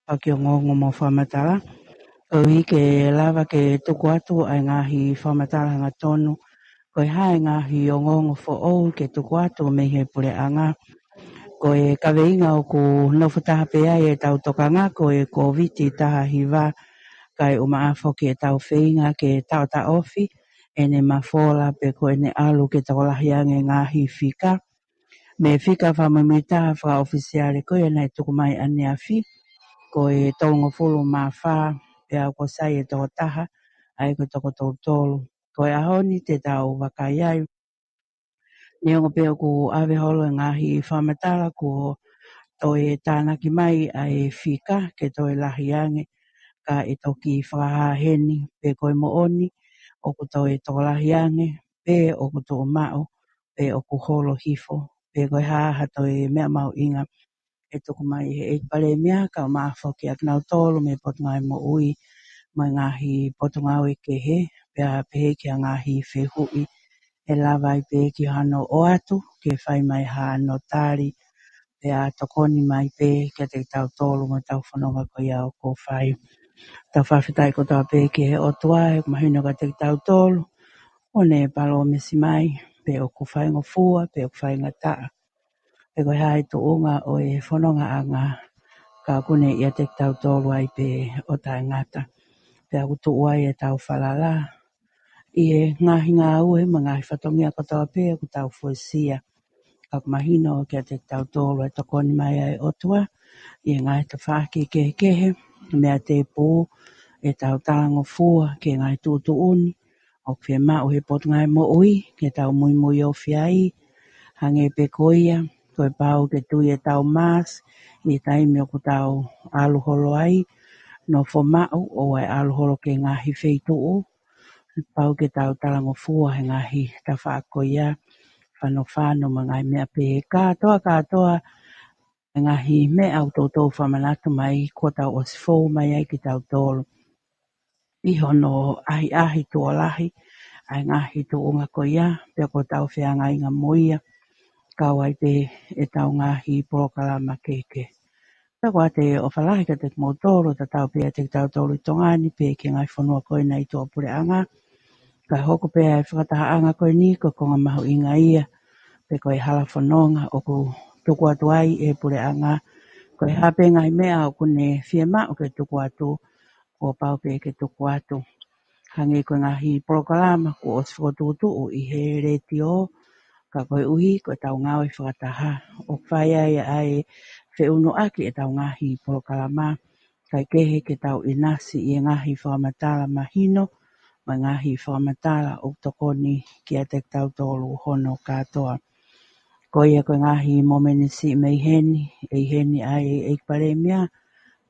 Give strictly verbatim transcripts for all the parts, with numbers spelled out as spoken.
fakiongoongo mo fakamatala. Koeʻuhi ke lava ke tuku atu ʻa e ngaahi fakamatala hangatonu. Ko e hā e ngaahi ongoongo foʻou ke tuku atu mei he puleʻanga. Ko e kaveinga ʻoku nofo taha pē ai ʻetau tokanga ko e Kōviti taha hiva, kae ʻumaʻā foki ʻetau feinga ke taʻotaʻofi ʻene mafola pe ko ʻene ʻalu ke tokolahi ange ngaahi fika. Mei he fika fakamuimuitaha fakaʻofisiale ko ia naʻe tuku mai ʻaneafi, ko e tolungofulu mā fā, pea kuo sai e toko taha, ʻa ia ko e toko tolu tolu. Ko e ʻaho ni te tau vakai ai. Neongo pē ʻoku ʻave holo e ngaahi fakamatala kuo toe tānaki mai ʻa e fika ke toe lahi ange, ka ʻe toki fakahā heni pe ko e moʻoni ʻoku toe tokolahi ange, pe ʻoku tuʻumaʻu, pe ʻoku holo hifo, pe ko e hā ha toe meʻa mahuʻinga ʻe tuku mai he ʻEiki Palēmia, kae ʻumaʻā foki ʻa kinautolu mei he Potungāue Moʻui mo e ngaahi potungāue kehe, pea pehē ki he ngaahi fehuʻi ʻe lava ai pē ke hano ʻoatu, ke fai mai hano tali, pea tokoni mai pē kiate kitautolu mo ʻetau fononga ko ia ʻoku fai. Tau fakafetaʻi kotoa pē ki he ʻOtua, he ʻoku mahino kiate kitautolu ʻo ne palōmesi mai pe ʻoku faingofua, pe ʻoku faingataʻa, pe ko e hā e tuʻunga ʻo e fonongaʻanga, ka ʻoku ne ʻiate kitautolu ai pē ʻo taʻengata. Pea ʻoku tuʻu ai ʻetau falala ʻi he ngaahi ngāue mo e ngaahi fatongia kotoa pē ʻoku tau fuesia. Ka ʻoku mahino kiate kitautolu e tokoni mai ʻa e ʻOtua ʻi he ngaahi tafaʻaki kehekehe, meʻa tēpū ʻetau talangofua ki he ngaahi tuʻutuʻuni ʻoku fiemaʻu he Potungāue Moʻui ke tau muimui ofi ai, hangē pē ko ia, ko e pau ke tui ʻetau mask ʻi he taimi ʻoku tau ʻalu holo ai, nofo maʻu, ʻoua ʻe ʻalu holo ki he ngaahi feituʻu, pau ke tau talangofua he ngaahi tafaʻaki ko ia, fanofano mo e ngaahi meʻa pehē, kātoa, kātoa e ngaahi meʻa ʻoku toutou fakamanatu mai kuo tau ʻosi fou mai ai kitautolu ʻi hono ʻahiʻahi tuʻo lahi ʻa e ngaahi tuʻunga ko ia, pea kuo tau feangainga mo ia, kau ai pē ʻetau ngaahi polokalama kehekehe. Pea ʻoku ʻoatu e ʻofa lahi kiate kimoutolu, tatau pē ʻiate kitautolu ʻi Tonga ni, pea ki he ngaahi fonua ko ena ʻi tuʻapuleʻanga. Kae hoko pē ʻa e fakatahaʻanga ko eni ko e konga mahuʻinga ia, pe ko e hala fononga ʻoku tuku atu ai ʻe he puleʻanga. Ko e hā pē ngaahi meʻa ʻoku ne fiemaʻu ke tuku atu, kuo pau pē ke tuku atu. Hangē ko e ngaahi polokalama kuo ʻosi fokotuʻutuʻu ʻi he letiō, ka koeʻuhi ko ʻetau ngāue fakataha, ʻoku fai ai ʻa e feʻunuʻaki ʻetau ngaahi polokalama, kae kehe ke tau ʻinasi ʻi he ngaahi fakamatala mahino, mo e ngaahi fakamatala ʻoku tokoni kiate kitautolu hono kātoa. Ko ia ko e ngaahi momeniti mei heni, ʻe ʻi heni ʻa e ʻEiki Palēmia,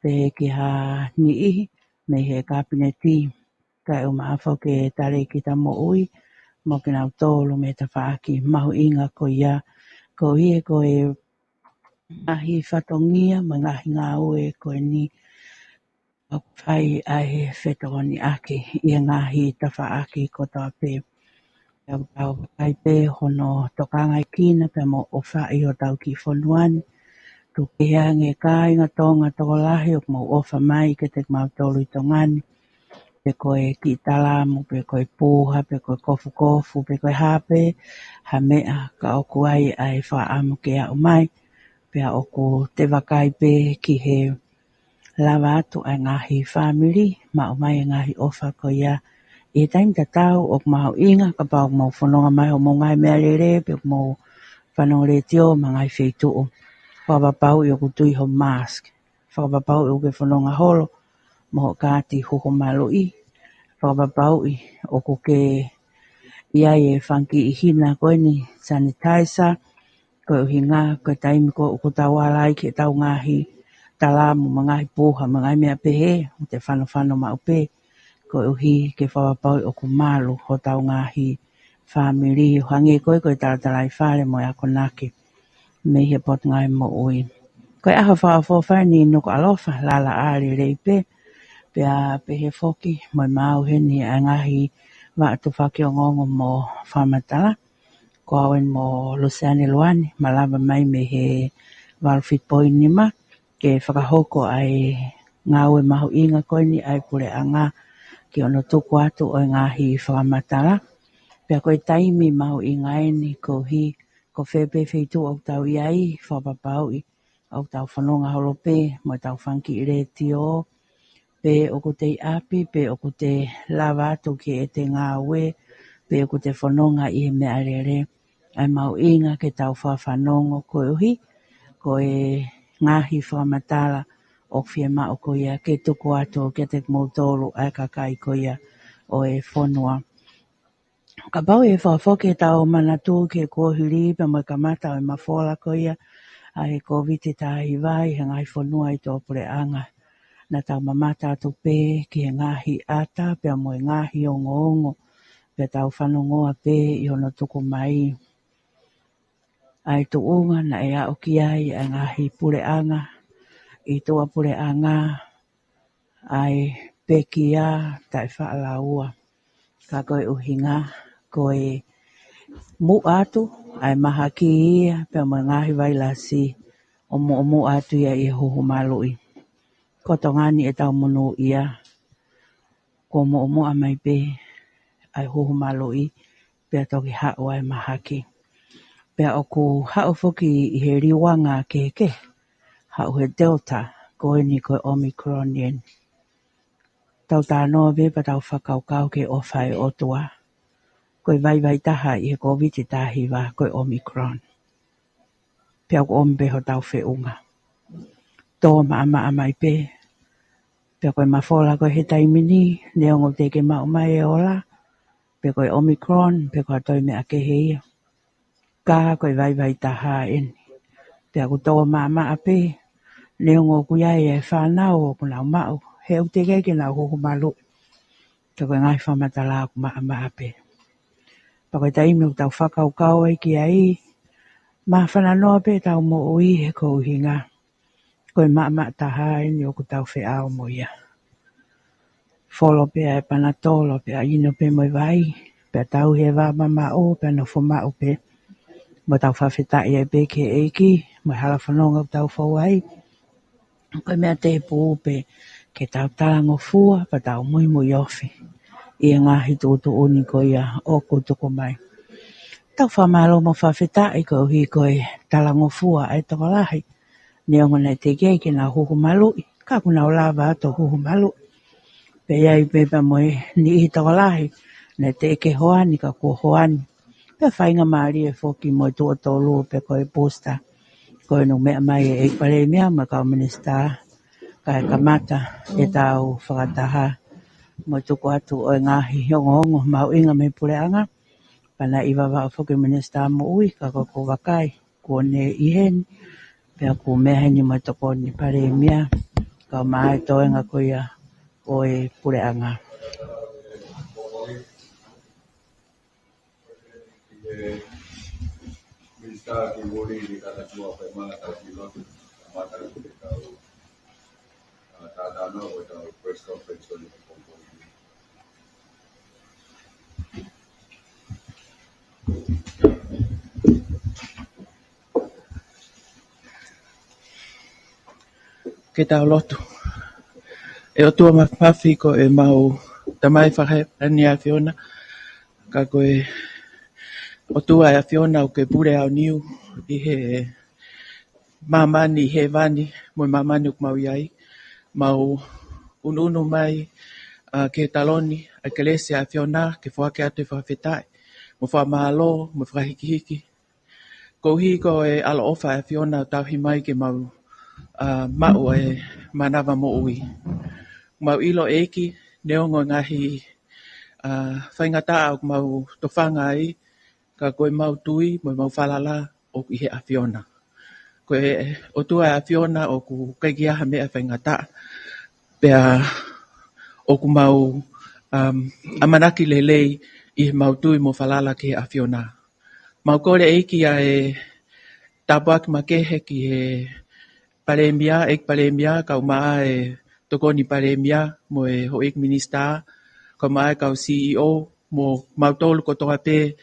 pehē ki ha niʻihi mei he Kapineti, kae ʻumaʻā foki e Talēkita Moʻui, mo kinautolu mei he tafaʻaki mahuʻinga ko ia, koeʻuhi ko e ngaahi fatongia mo e ngaahi ngāue ko eni ʻoku fai ʻa e fetokoniʻaki ʻi he ngaahi tafaʻaki kotoa pē. Pea ʻoku tau vakai pē hono tokangaʻi kina pea mo ʻofaʻi hotau kiʻi fonua ni. Tuku kehe ange kāinga Tonga tokolahi ʻoku mou ʻofa mai kiate kimautolu ʻi Tonga ni. Pe ko e kiʻi talamu, pe ko e puha, pe ko e kofukofu, pe ko e hā pē ha meʻa, ka ʻoku ʻi ai ʻa e fakaʻamu ke aʻu mai. Pea ʻoku te vakai pē ki he lava atu ʻa e ngaahi fāmili, maʻu mai e ngaahi ʻofa ko ia ʻi he taimi tatau. ʻOku mahuʻinga kapau ʻoku mou fononga mai hoʻomou ngaahi meʻalele, pe ʻoku mou fanongo letiō mo e ngaahi feituʻu. Fakapapauʻi ʻoku tui hoʻo mask. Fakapapauʻi ʻoku ke fononga holo mo hoʻo kaati huhu maluʻi. Fakapapauʻi ʻoku ke ʻi ai e fanga kiʻi hina ko eni, sanitizer, koeʻuhi ko e taimi ko ē ʻoku tau ala ai ki heʻetau ngaahi talamu mo e ngaahi puha mo e ngaahi meʻa pehē, ʻoku te fanofano maʻu pē, koeʻuhi ke fakapapauʻi ʻoku malu hotau ngaahi fāmili, ʻo hangē ko ē ko e talatalaifale mo e akonaki mei he Potungāue Moʻui. Ko e ʻaho fakaʻofoʻofa eni Nukuʻalofa, lalaʻā lelei pē, pea pehē foki mo e maau heni ʻa e ngaahi vaʻa tufaki ongoongo mo fakamatala. Ko au eni mo Luseane Luani, malava mai mei he valu fitu poini nima, ke fakahoko ʻa e ngāue mahuʻinga ko eni ʻa e puleʻanga ki hono tuku atu ʻo e ngaahi fakamatala. Pea ko e taimi mahuʻinga eni koeʻuhi ko fē pē feituʻu ʻoku tau ʻi ai, fakapapauʻi ʻoku tau fononga holo pē mo ʻetau fanga kiʻi letiō, pe ʻoku te ʻi ʻapi, pe ʻoku te lava atu ke te ngāue, pe ʻoku te fononga ʻi he meʻalele. ʻA e mahuʻinga ke tau fakafanongo koeʻuhi ko e ngaahi fakamatala ʻoku fiemaʻu ko ia ke tuku atu kiate kimoutolu ʻa e kakai ko ia ʻo e fonua. Kapau ʻe fakafoki ʻetau manatu ki he kuohili pea mo e kamata ʻo e mafola ko ia ʻa e Kōviti taha hiva ʻi he ngaahi fonua ʻi tuʻapuleʻanga, naʻa tau mamata atu pē ki he ngaahi ʻata pea mo e ngaahi ongoongo pea tau fanongoa pē ʻi hono tuku mai ʻa e tuʻunga naʻe aʻu ki ai ʻa e ngaahi puleʻanga ʻi tuʻapuleʻanga, ʻa e pekia taʻefaʻalaua. Ka ko e ʻuhinga ko e muʻa atu ʻa e mahaki ia pea mo e ngaahi vailasi ʻo muʻomuʻa atu ia ʻi he huhu maluʻi. Ko e tokanga ni ʻetau monūʻia, kuo muʻomuʻa mai pē ʻa e huhu maluʻi pea toki haʻu ʻa e mahaki. Pea ʻoku haʻu foki ʻi he liuanga kehekehe, haʻu he Delta, ko eni ko e Omicron eni. Tau talanoa pē pea tau fakakaukau ki he ʻofa ʻa e ʻOtua. Ko e vaivai taha ʻi he Kōviti taha hiva ko e Omicron. Pea ʻoku ʻomi pē hotau feʻunga. Tō maʻamaʻa mai pē. Pea ko e mafola ko ē he taimi ni, neongo teʻeki ke maʻu mai e ola, pe ko e Omicron, pe ko ha toe meʻa kehe ia. Ka ko e vaivai taha eni. Pea ʻoku tō maʻamaʻa pē, neongo ʻoku ʻi ai e fānau ʻoku nau maʻu, he ʻoku teʻeki ke nau huhu maluʻi. Ka ko e ngaahi fakamatala ʻoku maʻamaʻa pē. Pea ko e taimi ʻoku tau fakakaukau ai ki ai, māfana noa pē ʻetau moʻui he ko e ʻuhinga ko e maʻamaʻa taha eni ʻoku tau feʻao mo ia. Folo pē ʻa e panatolo pea ʻino pē mo e vai, pea tauhi e vā mamaʻo pea nofo maʻu pē. Mo tau fakafetaʻi ai pē ki he ʻEiki mo e hala fononga ʻoku tau fou ai. Ko e meʻa tēpū pē ke tau talangofua pea tau muimui ofi ʻi he ngaahi tuʻutuʻuni ko ia ʻoku tuku mai. Tau fakamālō mo fakafetaʻi koeʻuhi ko e talangofua ʻa e tokolahi. Neongo naʻe teʻeki ai ke nau huhu maluʻi, ka ʻoku nau lava atu ʻo huhu maluʻi. Pea ʻi ai pē pea mo e niʻihi tokolahi naʻe teʻeki hoani ka kuo hoani. Pea faingamālie foki mo e tuʻo tolu pe ko e booster. Ko eni ʻoku meʻa mai e ʻEiki Palēmia mo e kau minisitā, kae kamata ʻetau fakataha mo e tuku atu ʻo e ngaahi ongoongo mahuʻinga mei he puleʻanga. Pea naʻe ʻi Vavaʻu foki e Minisitā Moʻui, ka ko ʻeku vakai kuo ne ʻi heni, pea ʻoku meʻa heni mo e Tokoni Palēmia, kae ʻumaʻā e toenga ko ia ʻo e puleʻanga. Minisitā ki muli ni ka ta tua pe mata ki lotu, mata ki te kau, a, ta ta no ko tau press conference ko ni ko ko. Ke tau lotu. ʻE ʻOtua Māfimafi, ko ʻemau Tamai fakahēvani ʻAfiona, ka ko e ʻOtua ʻa e ʻAfiona ʻoku ke pule aoniu ʻi he māmani ʻi hēvani mo e māmani ʻoku mau ʻi ai. Mau ʻunuʻunu mai, a, ki he taloni ʻa e kelesi ʻa e ʻAfiona ke foaki atu e fakafetaʻi mo e fakamālō mo e fakahīkihiki. Koeʻuhi ko e ʻaloʻofa ʻa e ʻAfiona ʻoku tauhi mai ke mau, a, maʻu e mānava moʻui. Mau ʻilo ʻEiki, neongo e ngaahi, a, faingataʻa ʻoku mau tofanga ai, ka ko ʻemau tui mo ʻemau falala ʻoku ʻi he ʻAfiona. Ko e ʻOtua ʻa e ʻAfiona ʻoku ʻikai ke ʻi ai ha meʻa faingataʻa. Pea ʻoku mau, um, ʻamanaki lelei ʻi heʻemau tui mo falala ki he ʻAfiona. Mau kole ʻEiki ʻa e tāpuaki makehe ki he Palēmia, ʻEiki Palēmia, kae ʻumaʻā e Tokoni Palēmia mo e Houʻeiki Minisitā, kae ʻumaʻā e kau C E O, mo mautolu kotoa pē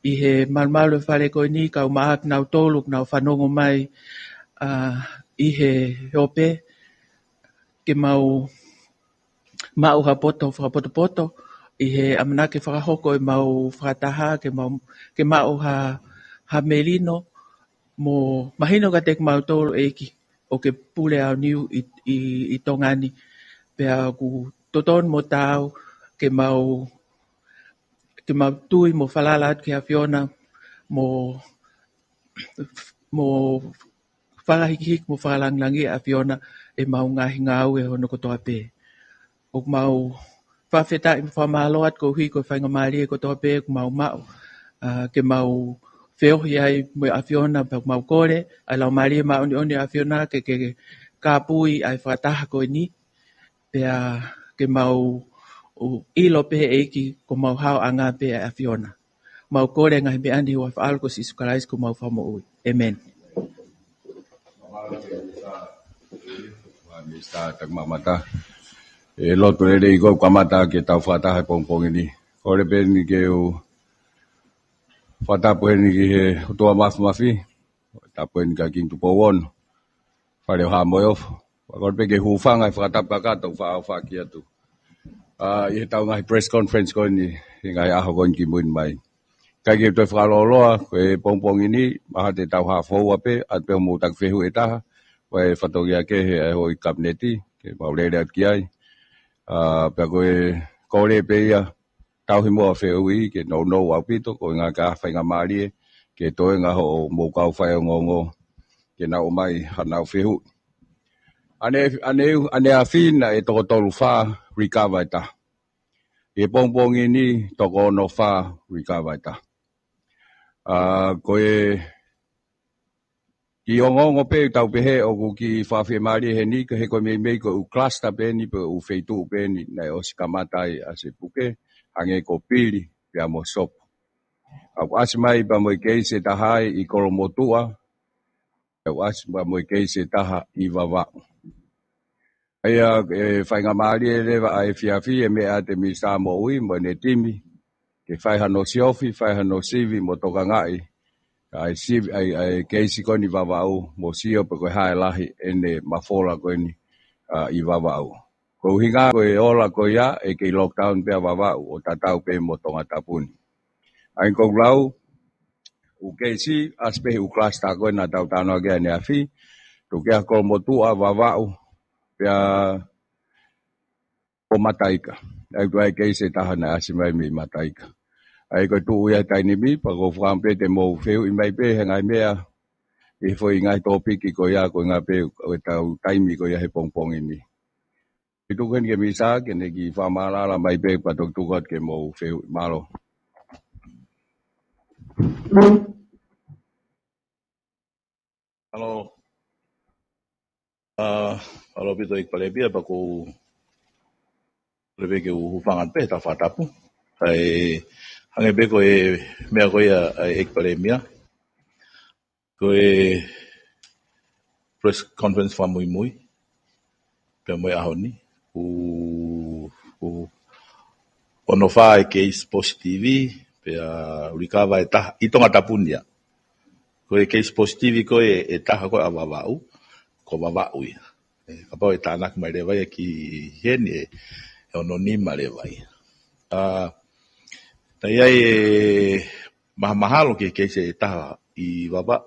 ʻi he malumalu e fale ko eni, kae ʻumaʻā kinautolu ʻoku nau fanongo mai, a, ʻi he ope. ke mau maʻu ha poto fakapotopoto ʻi he ʻamanaki fakahoko ʻemau fakataha, ke mau, ke maʻu ha, ha melino, mo mahino kiate kimautolu ʻEiki ʻoku ke pule aoniu ʻi, ʻi, ʻi Tonga ni. Pea ʻoku totonu mo taau ke mau, ke mau tui mo falala atu ki he ʻAfiona, mo, mo fakahikihiki mo fakalāngilangiʻi ʻa e ʻAfiona ʻi heʻemau ngaahi ngāue hono kotoa pē. ʻOku mau fakafetaʻi mo fakamālō atu koeʻuhi ko e faingamālie kotoa pē ʻoku mau maʻu, ʻa, ke mau feohi ai mo e ʻAfiona, pea ʻoku mau kole ʻa e Laumālie Māʻoniʻoni ʻo e ʻAfiona ke, ke, ke kāpui ʻa e fakataha ko eni, pea ke mau ʻilo pē ʻEiki ko homau haoʻanga pē ʻa e ʻAfiona. Mau kole ngaahi meʻa ni ʻi he huafa ʻo Sīsū Kalaisi ko homau Fakamoʻui. ʻĒmeni. Minisitā Takimaʻamata. ʻE lotu lelei ko e kamata ke tau fakataha he pongipongi ni. Kole pē eni ke u fakatapu heni ki he ʻOtua Mafimafi. Tapu heni kia Kingi Tupou Ono. Fale ʻo Haʻa Moheofo. Fakakoloa pē ke hūfanga he fakatapu kakato ʻoku faʻa ʻofa ki atu. ʻA, ʻi heʻetau ngaahi press conference ko eni, he ngaahi ʻaho ko eni kimui mai. ʻIkai ke toe fakalōloa, ko e pongipongi ni, mahalo te tau hā foua pē, ʻoatu pē hoʻomou taki fehuʻi ʻe taha, ʻa e fatongia kehe ʻa e houʻeiki Kapineti, ke mau lele atu ki ai. ʻA, pea ko e kole pē ia, tauhi muʻa fehuʻi ke nounou ʻaupito, ko e ngaahi faingamālie, ke toenga hoʻomou kau faiongoongo, ke nau ʻomai haʻanau fehuʻi. ʻAne, ʻane, ʻaneafi naʻe toko tolu fā recover ʻe taha. ʻI he pongipongi ni toko ono fā recover ʻe taha. ʻA, ko e kiʻi ongoongo pē ʻoku tau pehē ʻoku kiʻi fakafiemālie heni, ka he ko e meimei ko e ʻū cluster pē eni pe ʻū feituʻu pē eni naʻe ʻosi kamata ai ʻa e puke, hangē ko Pili, pea mo Sopu. ʻA, ʻoku ʻasi mai pea mo e keisi ʻe taha ʻi Kolomotuʻa, ʻoku ʻasi pea mo e keisi ʻe taha ʻi Vavaʻu. ʻA ia, ʻe faingamālie leva ʻa e efiafi ʻe meʻa atu e Minisitā Moʻui mo ʻene timi, ke fai hano siofi, fai hano sivi mo tokangaʻi ʻa e sivi, ʻa e, ʻa e keisi ko eni Vavaʻu, mo sio pe ko e hā e lahi ʻene mafola ko eni, ʻa, ʻi Vavaʻu. Ko e ʻuhinga ko e ola ko ia ʻe kei lockdown pē ʻa Vavaʻu ʻo tatau pē mo Tongatapu ni. ʻA ia ko e lau, ʻū keisi, ʻasi pē he ʻū cluster ko ē naʻa tau talanoa ki ai ʻaneafi, tuku kehe ʻa Kolomotuʻa, Vavaʻu, pea ko Mataika. ʻA ia ko e keisi ʻe taha naʻe ʻasi mai mei Mataika. ʻA ia ko e tuʻu ia he taimi ni, pea ʻoku ou fakaʻamu pē te mou fehuʻi mai pē he ngaahi meʻa, ʻi he foʻi ngaahi tōpiki ko ia, ko e ngaahi pē, ʻo ʻetau taimi ko ia he pongipongi ni. Ke tuku heni ki he Minisitā, ke ne kiʻi fakamaʻalaʻala mai pē, pea toki tuku atu ke mou fehuʻi. Mālō. Mālō. ʻA, mālō ʻaupito ʻEiki Palēmia, pea ʻoku ou leve ke u hūfanga pē he fakatapu. ʻA e, hangē pē ko e meʻa ko ia ʻa e ʻEiki Palēmia. Ko e press conference fakamuimui pea mo e ʻaho ni, ʻoku, ʻoku ono fā e keisi positive, pea recover ʻe taha ʻi Tongatapu ni ia. Ko e keisi positive ko ē ʻe taha ko ē ʻa Vavaʻu, ko Vavaʻu ia. ʻE, kapau ʻe tānaki mai leva ia ki heni ʻe, ʻe ono nima leva ia. ʻA, naʻe ʻi ai e mahamahalo ki he keisi ʻe taha ʻi Vavaʻu,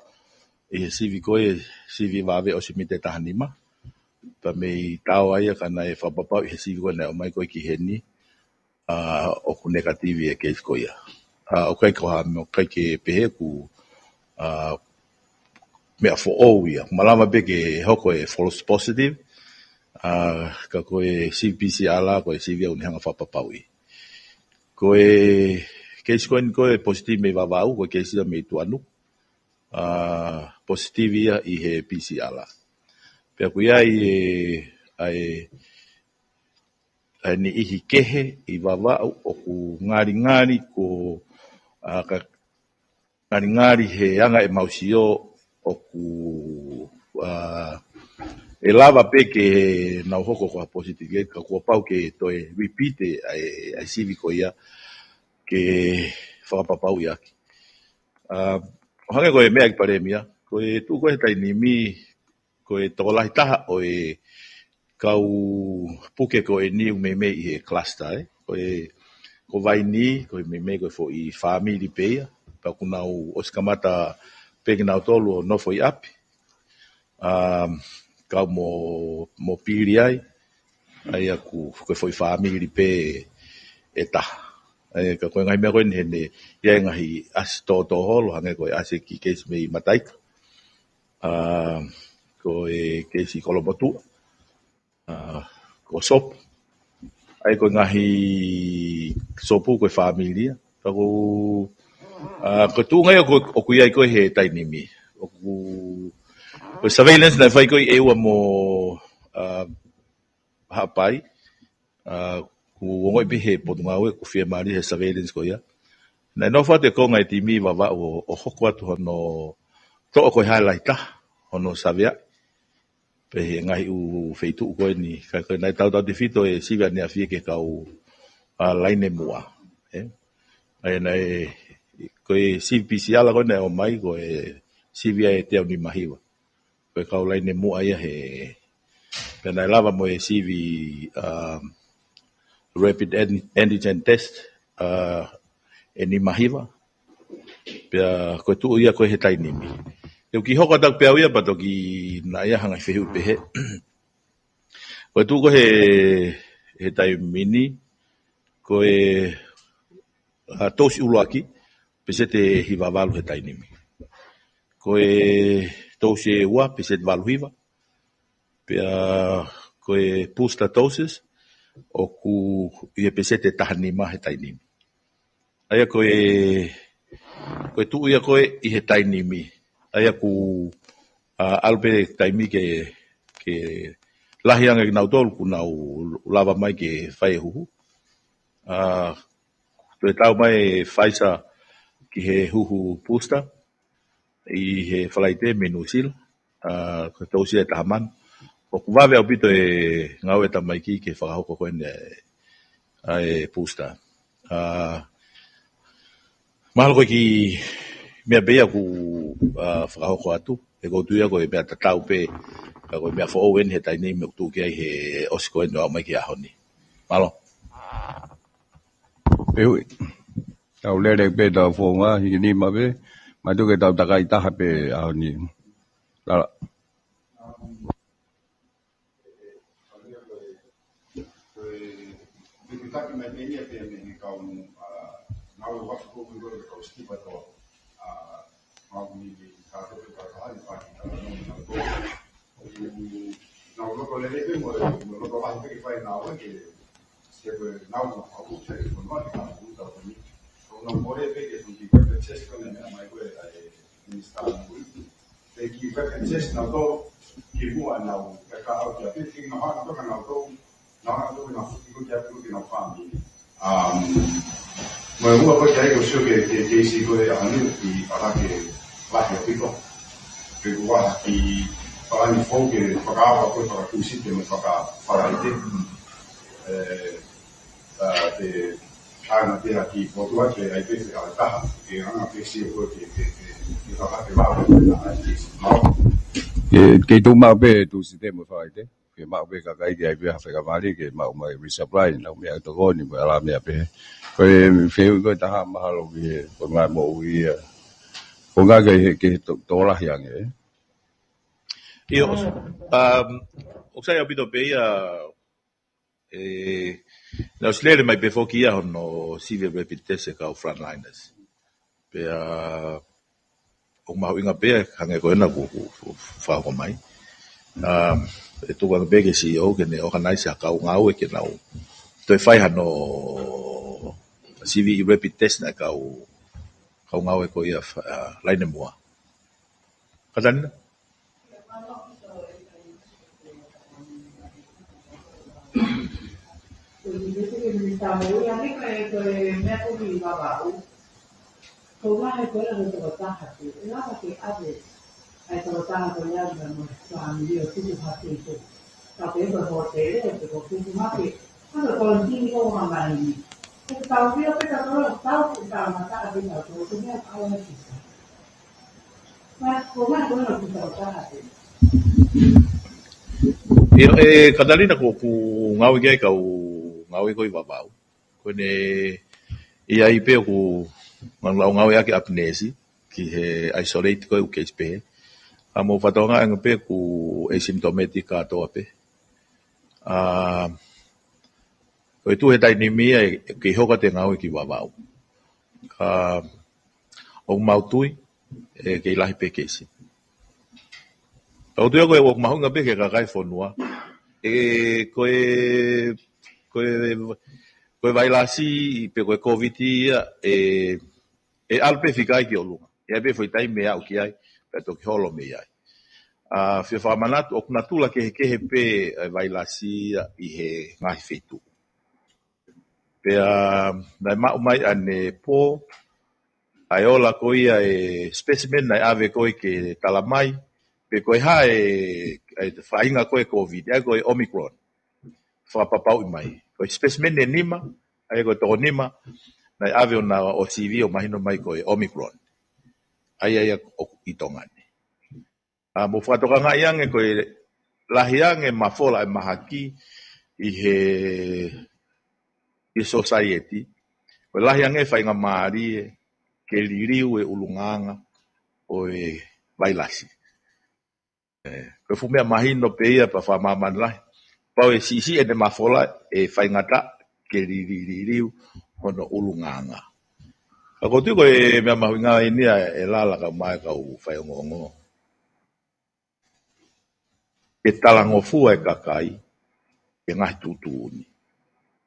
ʻi he sivi ko ē, sivi vave ʻosi mita ʻe taha nima. Pea mei taua ia ka naʻe fakapapauʻi he sivi ko ē naʻe ʻomai ko ē ki heni, ʻa, ʻoku negative e keisi ko ia. ʻA, ʻoku ʻikai ko ha, ʻoku ʻikai ke pehē ʻoku, ʻa, meʻa foʻou ia. Malava pē ke hoko e false positive, ʻa, ka ko e sivi P C R, ko e sivi ʻoku ne hanga fakapapauʻi. Ko e keisi ko eni ko e positive mei Vavaʻu, ko e keisi ia mei Tuʻanuku, ʻa, positive ia ʻi he P C R. Pea ʻoku ʻi ai e, ʻa e, ʻa e niʻihi kehe ʻi Vavaʻu ʻoku ngalingali ko, ʻa, ka ngalingali he anga ʻemau sio ʻoku, ʻa, ʻe lava pē ke nau hoko ko ha positive, ka kuo pau ke toe repeat ʻa e, ʻa e sivi ko ia ke fakapapauʻi ʻaki. ʻA, ʻo hangē ko e meʻa ʻEiki Palēmia, ko e tuʻu ko ē he taimi ni, ko e tokolahi taha ʻo e kau puke ko eni ʻoku meimei ʻi he cluster, ē. Ko e, ko Vaini, ko e meimei ko e foʻi fāmili pē ia. Pea ʻoku nau ʻosi kamata pē kinautolu ʻo nofo ʻi ʻapi. Um, kau mo, mo Pili ai, ʻa ia ʻoku, ko e foʻi fāmili pē ʻe taha. ʻA ia ka ko e ngaahi meʻa ko eni heni, ʻi ai e ngaahi ʻasi tōtō holo, hangē ko e ʻasi e kiʻi keisi mei Mataika. Um, ko e keisi Kolomotuʻa. Uh, ko Sopu. ʻA ia ko e ngaahi Sopu ko e fāmili ia. Pea ko, uh, ko e tuʻunga ia ʻoku, ʻoku ʻi ai ko ē he taimi ni. ʻOku, ko e surveillance naʻe fai ko ē ʻe ua mo, uh, Haʻapai. Uh, ʻoku ongoʻi pē he Potungāue ʻoku fiemālie he surveillance ko ia. Naʻe nofo atu e konga e timi Vavaʻu ʻo, ʻo hoko atu hono toʻo ko e hā e lahi taha hono saveaʻi. Pea he ngaahi ʻū feituʻu ko eni, ka, ka naʻe tautautefito e sivi ʻaneafi ke kau, uh, Lainemuʻa. Ē? ʻA ia naʻe, ko e sivi P C R ko ē naʻe ʻomai, ko e sivi ʻa e teau nimahiva. Ko e kau Lainemuʻa ia he, pea naʻe lava mo e sivi, um, rapid an-, antigen test, uh, ʻe nimahiva. Pea ko e tuʻu ia ko ē he taimi ni. Te u kiʻi hoko atu pē au ia pea toki naʻe ʻi ai ha ngaahi fehuʻi pehē. Ko e tuʻu ko ē he, he taimi ni, ko e, uh, tousi ʻuluaki, peseti hiva valu he taimi ni. Ko e tousi ʻe ua, peseti valu hiva. Pea ko e booster doses, ʻoku ʻi he peseti taha nima he taimi ni. ʻA ia ko e, ko e tuʻu ia ko ē ʻi he taimi ni. ʻA ia ʻoku, uh, ʻalu pē taimi ke, ke lahi ange kinautolu ʻoku nau lava mai ke fai e huhu. Uh, toe tau mai e Pfizer ki he huhu booster ʻi he Falaite mei Nuʻusila, uh, ko e tousi ʻe taha mano. ʻOku vave ʻaupito e ngāue ʻa e tamaiki ke fakahoko ko eni ʻa e booster. Uh, mahalo ko e kiʻi meʻa pē ia ʻoku, uh, fakahoko atu, he ʻoku ou tui ia ko e meʻa tatau pē, ka ko e meʻa foʻou eni he taimi ni ʻoku tuʻu ki ai he ʻosi ko eni ʻo aʻu mai ki he ʻaho ni. Mālō. Pehē ui. Tau lele pē tau founga, hiki nima pē, mātuʻaki tau takai taha pē ʻaho ni. Lala. Nau loko lelei pē mo, mo loko lahi pē ke fai nau ke, se ko e nau mo kau ke fai mo ke kau tau ni. Ko nau more pē ke fai ki pē test ko ena mai ko e ai Minisitā Nui. Pē ki pē test nau tō ki muʻa nau ke ka au ki a pē ki nau hanga toka nau tō, nau hanga toka nau fuki ko ki a pē ki nau fāmili. Um, mo e ua ko e ʻai ko sio ke, ke, ke isi ko e ʻaho ni ki ʻalu ke lahi ʻaupito. Pe ko e ʻai ki palani fou ke fakaava ko e fakakusi ke mo fakafalaite. Eh, uh, te hanga te haki potu ake ai pe te ala taha. Ke anga pe sio ko ke, ke, ke, ke faka ke vava ko e ai ke isi. Mālō. Ke, ke tau maʻu pē Tūsite mo Falaite. Ke maʻu pē kakai ke ai pē ha fai ka mali ke maʻu mai resupply, nau meʻa tokoni, mo e ala meʻa pē. Ko e fehuʻi ko e taha mahalo ki he, ko e ngaahi moʻui ia. Ko e ngaahi ke, ke to-, tokolahi ange, ē? ʻIo, um, ʻoku sai ʻaupito pē ia, ē, naʻe ʻosi lele mai pē foki ia hono sivi e rapid test e kau frontliners. Pea, ʻoku mahuʻinga pē, hangē ko ena ʻoku, ʻoku, ʻoku fakahoko mai. Um, ʻe tuku ange pē ki he C E O ke ne organize ha kau ngāue ke nau toe fai hano sivi e rapid test naʻe kau, kau ngāue ko ia, uh, Lainemuʻa. Katalina? Ko e meʻa ko ē Vavaʻu. Ko e vahe ko ē ʻa e tokotaha pē, ʻe lava ke ʻave ʻa e tokotaha ko ia mo e fāmili ʻo tuku hake ʻi he, ka pe ko e hōtele, pe ko e tuku hake, ka ko e kolonitini ko e ʻuhinga mai ni. Ko e tau pio pē ka ko e tau pē ka mata ʻa pē ka ko e meʻa ka ʻalu ʻa e kisa. Ka ko e vahe ko ē ʻa e tokotaha pē. ʻIo, ʻe Katalina, ko ʻeku ngāue ki ai kau ngāue ko ē ʻi Vavau. Ko ʻene ʻi ai pē ʻoku ngāue, ngāue ʻaki ʻapineesi ki he isolate ko ē ʻū keisi pehē. ʻA mo fakatokangaʻi ange pē ʻoku asymptomatic kātoa pē. ʻA, ko e tuʻu he taimi ni ia ʻe, ʻe kei hoko atu e ngāue ki Vavau. Ka ʻoku mau tui ʻe kei lahi pē keisi. Ka ʻoku ou tui au ko e ʻoku mahuʻinga pē ki he kakai fonua. ʻE, ko e, ko e, ko e vailasi pe ko e Covid ia, ʻe, ʻe ʻalu pē fika ia ki ʻolunga. ʻE ʻi ai pē foʻi taimi ʻe aʻu ki ai, pea toki holo mei ai. ʻA, fie fakamanatu, ʻoku natula kehekehe pē e vailasi ia ʻi he ngaahi feituʻu. Pea naʻe maʻu mai ʻanepō ʻa e ola ko ia e specimen naʻe ʻave ko ē ke tala mai pe ko e hā e, e faʻahinga ko ē Covid, ʻa ia ko e Omicron. Fakapapauʻi mai. Ko e specimen ʻe nima, ʻa ia ko e toko nima, naʻe ʻave ʻo na ʻo sivi ʻo mahino mai ko e Omicron. ʻA ia ia ʻoku ʻi Tonga ni. ʻA, mou fakatokangaʻi ange ko e lahi ange mafola e mahaki ʻi he, ʻi he society. Ko e lahi ange faingamālie ke liliu e ʻulungaanga ʻo e vailasi. ʻE, ko e fuʻu meʻa mahino pē ia pea fakamāmani lahi. Pau ʻe siʻisiʻi ʻene mafola ʻe faingataʻa ke lili-, liliu hono ʻulungaanga. Ka ʻoku ou tui ko e meʻa mahuʻinga eni ia ʻe Lala kae ʻumaʻā e kau faiongoongo. Ke talangofua e kakai, ke ngaahi tuʻutuʻuni.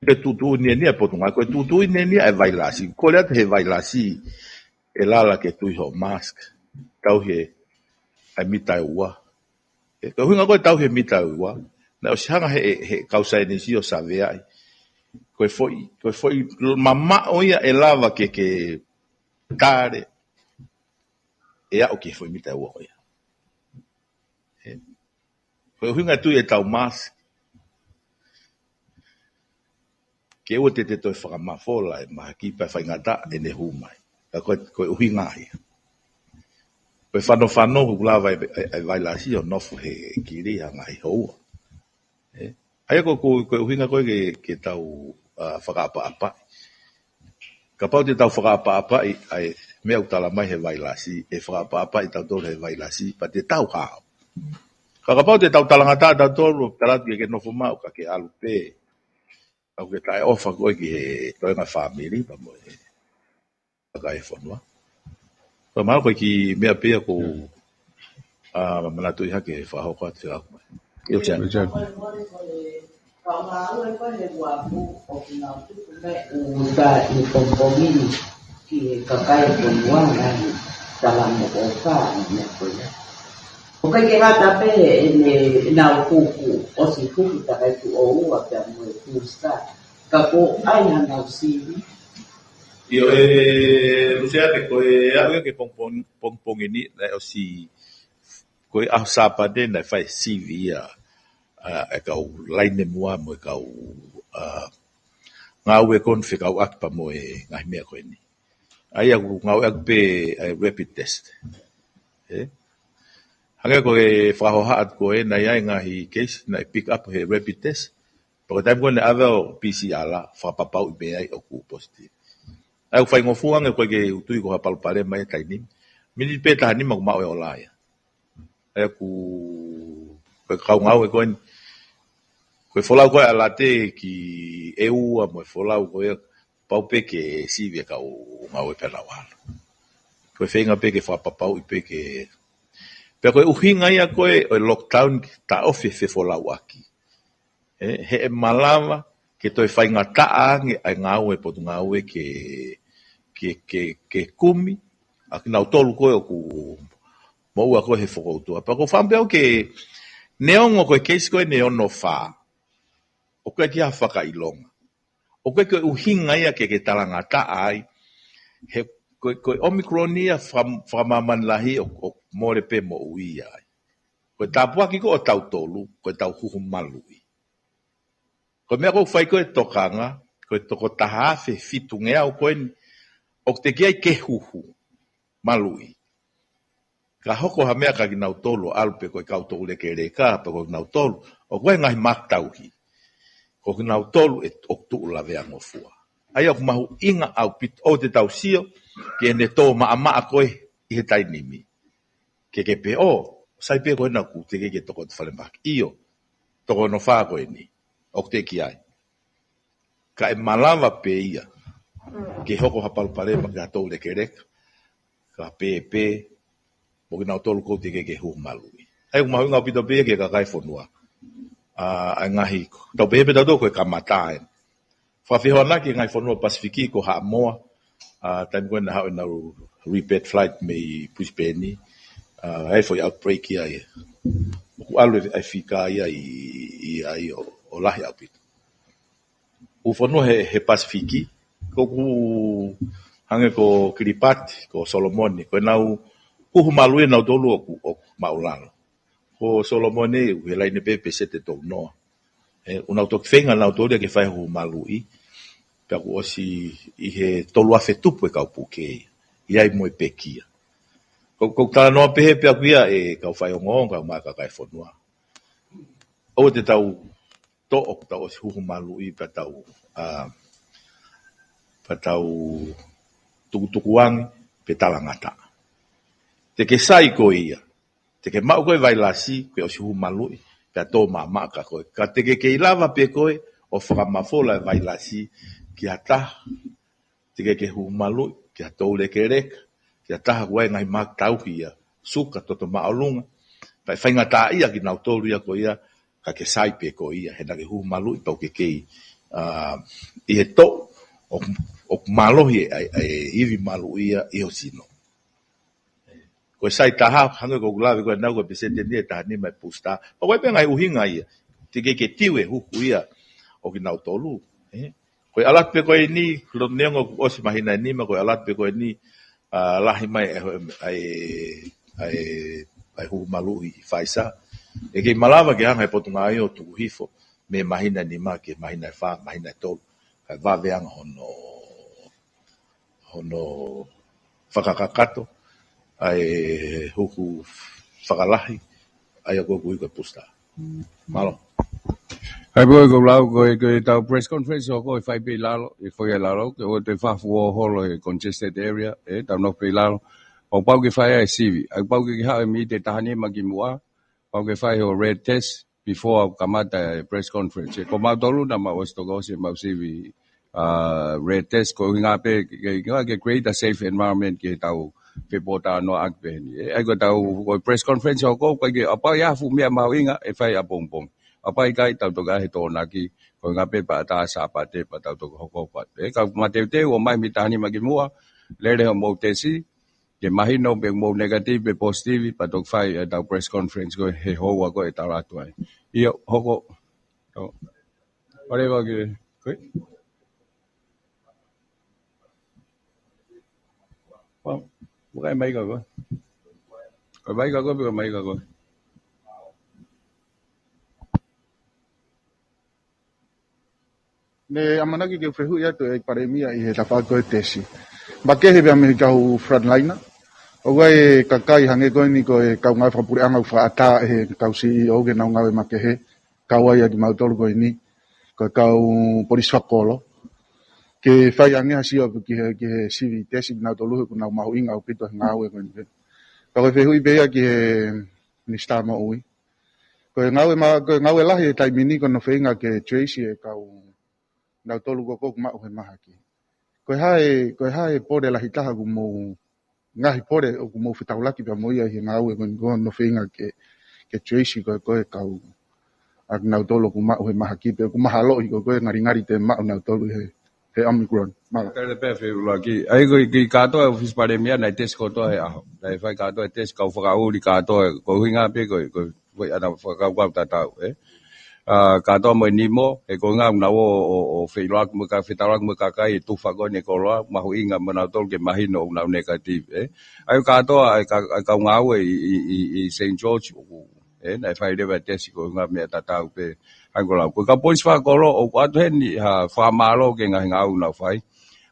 Ke tuʻutuʻuni eni ia e Potungāue, ko e tuʻutuʻuni eni ia e vailasi. Kole atu he vailasi ʻe Lala ke tui hoʻo mask. Tauhi e mita ʻe ua. ʻE, ko e ʻuhinga ko e tauhi e mita ʻe ua. Naʻe ʻosi hanga he, he kau saienisi ʻo saveaʻi. Ko e foʻi, ko e foʻi mamaʻo ia ʻe lava ke, ke tale ʻe aʻu ki he foʻi mita ʻe ua ko ia. ʻE, ko e ʻuhinga tui e tau mask. Ke ʻoua te te toe fakamafola e mahaki pea faingataʻa ʻene hū mai. Ka ko e, ko e ʻuhinga ia. Ko e fanofano ʻoku lava e, e, e vailasi ʻo nofo he kili ʻa e ngaahi houa. ʻE, ʻa ia ko, ko, ko e ʻuhinga ko ē ke, ke tau, ʻa, fakaʻapaʻapaʻi. Kapau te tau fakaʻapaʻapaʻi ʻa e meʻa ʻoku tala mai he vailasi, ʻe fakaʻapaʻapaʻi tautolu he vailasi, pea te tau hao. Ka kapau te tau talangataʻa tautolu, tala atu ke ke nofo maʻu ka ke ʻalu pē. ʻOku ke taʻeʻofa ko ē ki he toenga fāmili, pea mo e kakai e fonua. Pea mahalo ko e kiʻi meʻa pē ia ʻoku ou, ʻa, manatuʻi hake he fakahoko atu ʻa e ako mai. ʻIo, Tiago. ʻIo, Tiago. Ka ʻoku ngāue ko ē he uafu ʻoku nau tuku mai ʻū tā ʻi pongipongi ni ki he kakai e fonua ngaahi talamonū ʻoku ʻi he meʻa ko ia. ʻOku ʻikai ke ngata pē ʻene, ʻenau kuku, ʻosi kuku takai tuʻo ua pea mo e booster. Ka ko e ʻai hanau sivi. ʻIo, ʻe Luseane, ko e aʻu ia ki he pongipongi, pongipongi ni, naʻe ʻosi, ko e ʻaho Sāpate naʻe fai sivi ia, ʻa, e kau laine muʻa mo e kau, ʻa, ngāue ko eni fekauʻaki pea mo e ngaahi meʻa ko eni. ʻA ia ʻoku ngāueʻaki pē ʻa e rapid test. ʻE? Hangē ko e fakahohaʻa atu ko ē naʻe ʻi ai e ngaahi case naʻe pick up he rapid test. Pea ko e taimi ko ē naʻe ʻave ʻo P C R, fakapapauʻi pē ai ʻoku positive. ʻA ia ʻoku faingofua ange ko e ke utui ko ha palopalema ia taimi ni. Miniti pē taha nima ʻoku maʻu e ola ia. ʻA ia ʻoku, ko e kau ngāue ko eni, ko e folau ko ē ʻa Late ki ʻEua mo e folau ko ē, pau pē ke sivi e kau ngāue pea nau ʻalu. Ko e feinga pē ke fakapapauʻi pē ke, pea ko e ʻuhinga ia ko ē ʻo e lockdown ke taʻofi e fefolauʻaki. ʻE, he ʻe malava ke toe faingataʻa ange ʻa e ngāue e potungāue ke, ke, ke, ke kumi ʻa kinautolu ko ē ʻoku moʻua ko ē he fokoutua. Pea ʻoku ou fakaʻamu pē au ke neongo ko e case ko eni ʻe ono fā, ʻoku ʻikai ke ʻi ai ha fakaʻilonga. ʻOku ʻikai ko e ʻuhinga ia ke ke talangataʻa ai. He ko e, ko e Omicron ia faka-, fakamāmani lahi ʻo, ʻo mole pē moʻui ai. Ko e tāpuaki ko ē ʻo tautolu, ko e tau huhu maluʻi. Ko e meʻa ʻoku fai ko ē tokanga, ko e toko taha afe fitungeau ko eni, ʻoku teʻeki ai ke huhu maluʻi. Ka hoko ha meʻa kia kinautolu ʻo ʻalu pē ko e kau toulekeleka, pe ko kinautolu, ʻOku ʻi ai e ngaahi maʻa tauhi ko kinautolu ʻoku tuʻu laveangofua. ʻA ia ʻoku mahuʻinga ʻaupito ʻoku tau sio ki heʻene tō maʻamaʻa ko ē ʻi he taimi ni. Ke ke pehē ʻoku sai pē ko ena ʻoku teʻeki ke toko atu falemahaki. ʻIo, toko hono fā ko eni ʻoku teʻeki ai. Ka ʻe malava pē ia ke hoko ha palopalema ki ha toulekeleka, ka pēpē mo kinautolu ʻoku teʻeki ke huhu maluʻi. ʻA ia ʻoku mahuʻinga ʻaupito pē ia ki he kakai e fonua. ʻA, ʻa e ngaahi, tau pehē pē tautolu ko e kamata eni. Fakafehoanaki e ngaahi fonua Pasifiki ko Haʻamoa, ʻa, taimi ko ē naʻa nau rebate flight mei Brisbane, ʻa, ʻa e foʻi outbreak ia ia. ʻOku ʻalu e fika ia ʻi, ʻi ai ʻo, ʻo lahi ʻaupito. ʻOku fonua he, he Pasifiki, ʻoku hangē ko Kiripati, ko Solomone, ko ʻenau huhu maluʻi ʻanautolu ʻoku, ʻoku māʻulalo. Ko Solomone, ʻoku he laine pē peseti ʻe tolu noa. ʻE, ʻoku nau toki feinga ʻanautolu ia ke fai huhu maluʻi, pea kuo ʻosi ʻi he tolu afe tupu e kau puke ia. ʻI ai mo e pekia. ʻOku, ʻoku ou talanoa pē he pea kuo ia e kau faiongoongo, kau mai kakai e fonua. ʻOua te tau toʻo, tau ʻosi huhu maluʻi, pea tau, ʻa, pea tau tukutukuange, pe talangataʻa. Te ke sai koe ia. Te ke maʻu koe vailasi, ke ʻosi huhu maluʻi, pea tō maʻamaʻa kia koe. Ka te ke kei lava pē koe ʻo fakamafola e vailasi ki ha taha, teʻeki ke huhu maluʻi, ki ha toulekeleka, ki ha taha ʻoku ʻi ai e ngaahi maʻa tauhi ia, suka, toto māʻolunga. Pea ʻe faingataʻaʻia kinautolu ia ko ia, ka ke sai pē koe ia, he naʻa ke huhu maluʻi pea ʻoku ke kei, ʻa, ʻi he toʻu, ʻoku, ʻoku mālohi e, e, e ivi maluʻi ia ʻi ho sino. Ko e sai taha, hangē ko ʻeku lave ko ē ʻanenai ko e peseti eni ʻe taha nima e pusitā. Pea ko e pē ngaahi ʻuhinga ia. Teʻeki ke tiu e huhu ia ʻo kinautolu. ʻE? Ko e ʻalu atu pē ko eni, loto neongo kuo ʻosi māhina ʻe nima, ko e ʻalu atu pē ko eni, ʻa, lahi mai e, e, e, e huhu maluʻi ʻi Pfizer. ʻE kei malava ke hanga he Potungāue ʻo tuku hifo mei he māhina ʻe nima ki he māhina ʻe fā, māhina ʻe tolu. Kae vave ange hono hono fakakakato ʻa e huhu fakalahi ʻa ia ko ē ʻoku ui ko e pusitā. Mālō. ʻA ia ko e ʻoku ou lau ko e, ko ʻetau press conference ʻoku fai pē ʻi lalo, ʻi he foʻi ʻi lalo, ke ʻoua te fakafuoholo he congested area, ʻe, tau nofo pē ʻi lalo. Pau pau ke fai ʻa e sivi. ʻA ia pau ke ke haʻu e miniti ʻe taha nima kimuʻa, pau ke fai hoʻo red test, before ʻoku kamata e press conference. Ko mautolu naʻa mau ʻosi toki ʻosi ʻemau sivi, ʻa, red test, ko e ʻuhinga pē ke, ke, ke create a safe environment ke tau fepōtalanoaʻaki pehē ni. ʻE, ʻa ia ko ʻetau, ko e press conference ʻoku, ko e ke, ʻa pau ia fuʻu meʻa mahuʻinga ʻe fai ʻapongipongi. ʻA pau ʻikai tau toki ʻai he Tokonaki, ko e ʻuhinga pē pea tā Sāpate pea tau toki hoko atu. ʻE, ka mateuteu ʻo mai miniti taha nima kimuʻa, lele hoʻomou tesi, ke mahino pe mou negative pe positive, pea toki fai ʻetau press conference ko ē he houa ko ē ʻe tala atu ai. ʻIo, hoko. ʻO. Whatever ke, ko ē? Well, ʻoku ʻi ai e maika ko ē? Ko e maika ko ē, pe ko e maika ko ē? Ne ʻamanaki ke u fehuʻi atu e Palēmia ʻi he tafaʻaki ko e tesi. Makehe pea mei he kau frontliner. ʻOku ʻi ai e kakai hangē ko eni ko e kau ngāue fakapuleʻanga ʻoku fakaʻatā ʻe he kau C E O ke nau ngāue makehe. Kau ai ʻa kimautolu ko eni, ko e kau polisi fakakolo. Ke fai ange ha sio atu ki he, ki he sivi tesi kinautolu he ʻoku nau mahuʻinga ʻaupito he ngāue ko eni. Ka ko e fehuʻi pē ia ki he Minisitā Moʻui. Ko e ngāue ma-, ko e ngāue lahi e taimi ni ko hono feinga ke trace e kau nautolu ko ē ʻoku maʻu he mahaki. Ko e hā e, ko e hā e pole lahi taha ʻoku mou, ngaahi pole ʻoku mou fetaulaki pea mo ia ʻi he ngāue ko eni ko hono feinga ke, ke trace ko ē, ko ē kau ʻa kinautolu ʻoku maʻu he mahaki pe ʻoku mahaloʻi ko ē, ko e ngalingali te maʻu nautolu he he Omicron. Mālō. Tele pē feʻuluaki. ʻA ia ko e kiʻi kātoa e ʻōfisi Palēmia naʻe tesi kotoa he ʻaho. Naʻe fai kātoa e tesi kau fakaʻuli kātoa, ko e ʻuhinga pē ko e, ko e, ko e ʻana fakakaukau tatau, ʻe. ʻA, kātoa mo e nimo, ʻe ko e ʻuhinga ʻoku nau ō, ʻo, ʻo feʻiloaki mo e ka-, fetaulaki mo e kakai ʻe tufa ko eni e koloa, mahuʻinga mo nautolu ke mahino ʻoku nau negative, ʻe. ʻA ia kātoa, ʻa e ka-, ʻa e kau ngāue ʻi, ʻi, ʻi, ʻi Saint George, ʻoku ʻE, naʻe fai leva e tesi ko e ʻuhinga meʻa tatau pē. Hangē ko e lau. Ko e kau polisi fakakolo, ʻoku ʻoatu heni ha fakamālō ki he ngaahi ngāue ʻoku nau fai.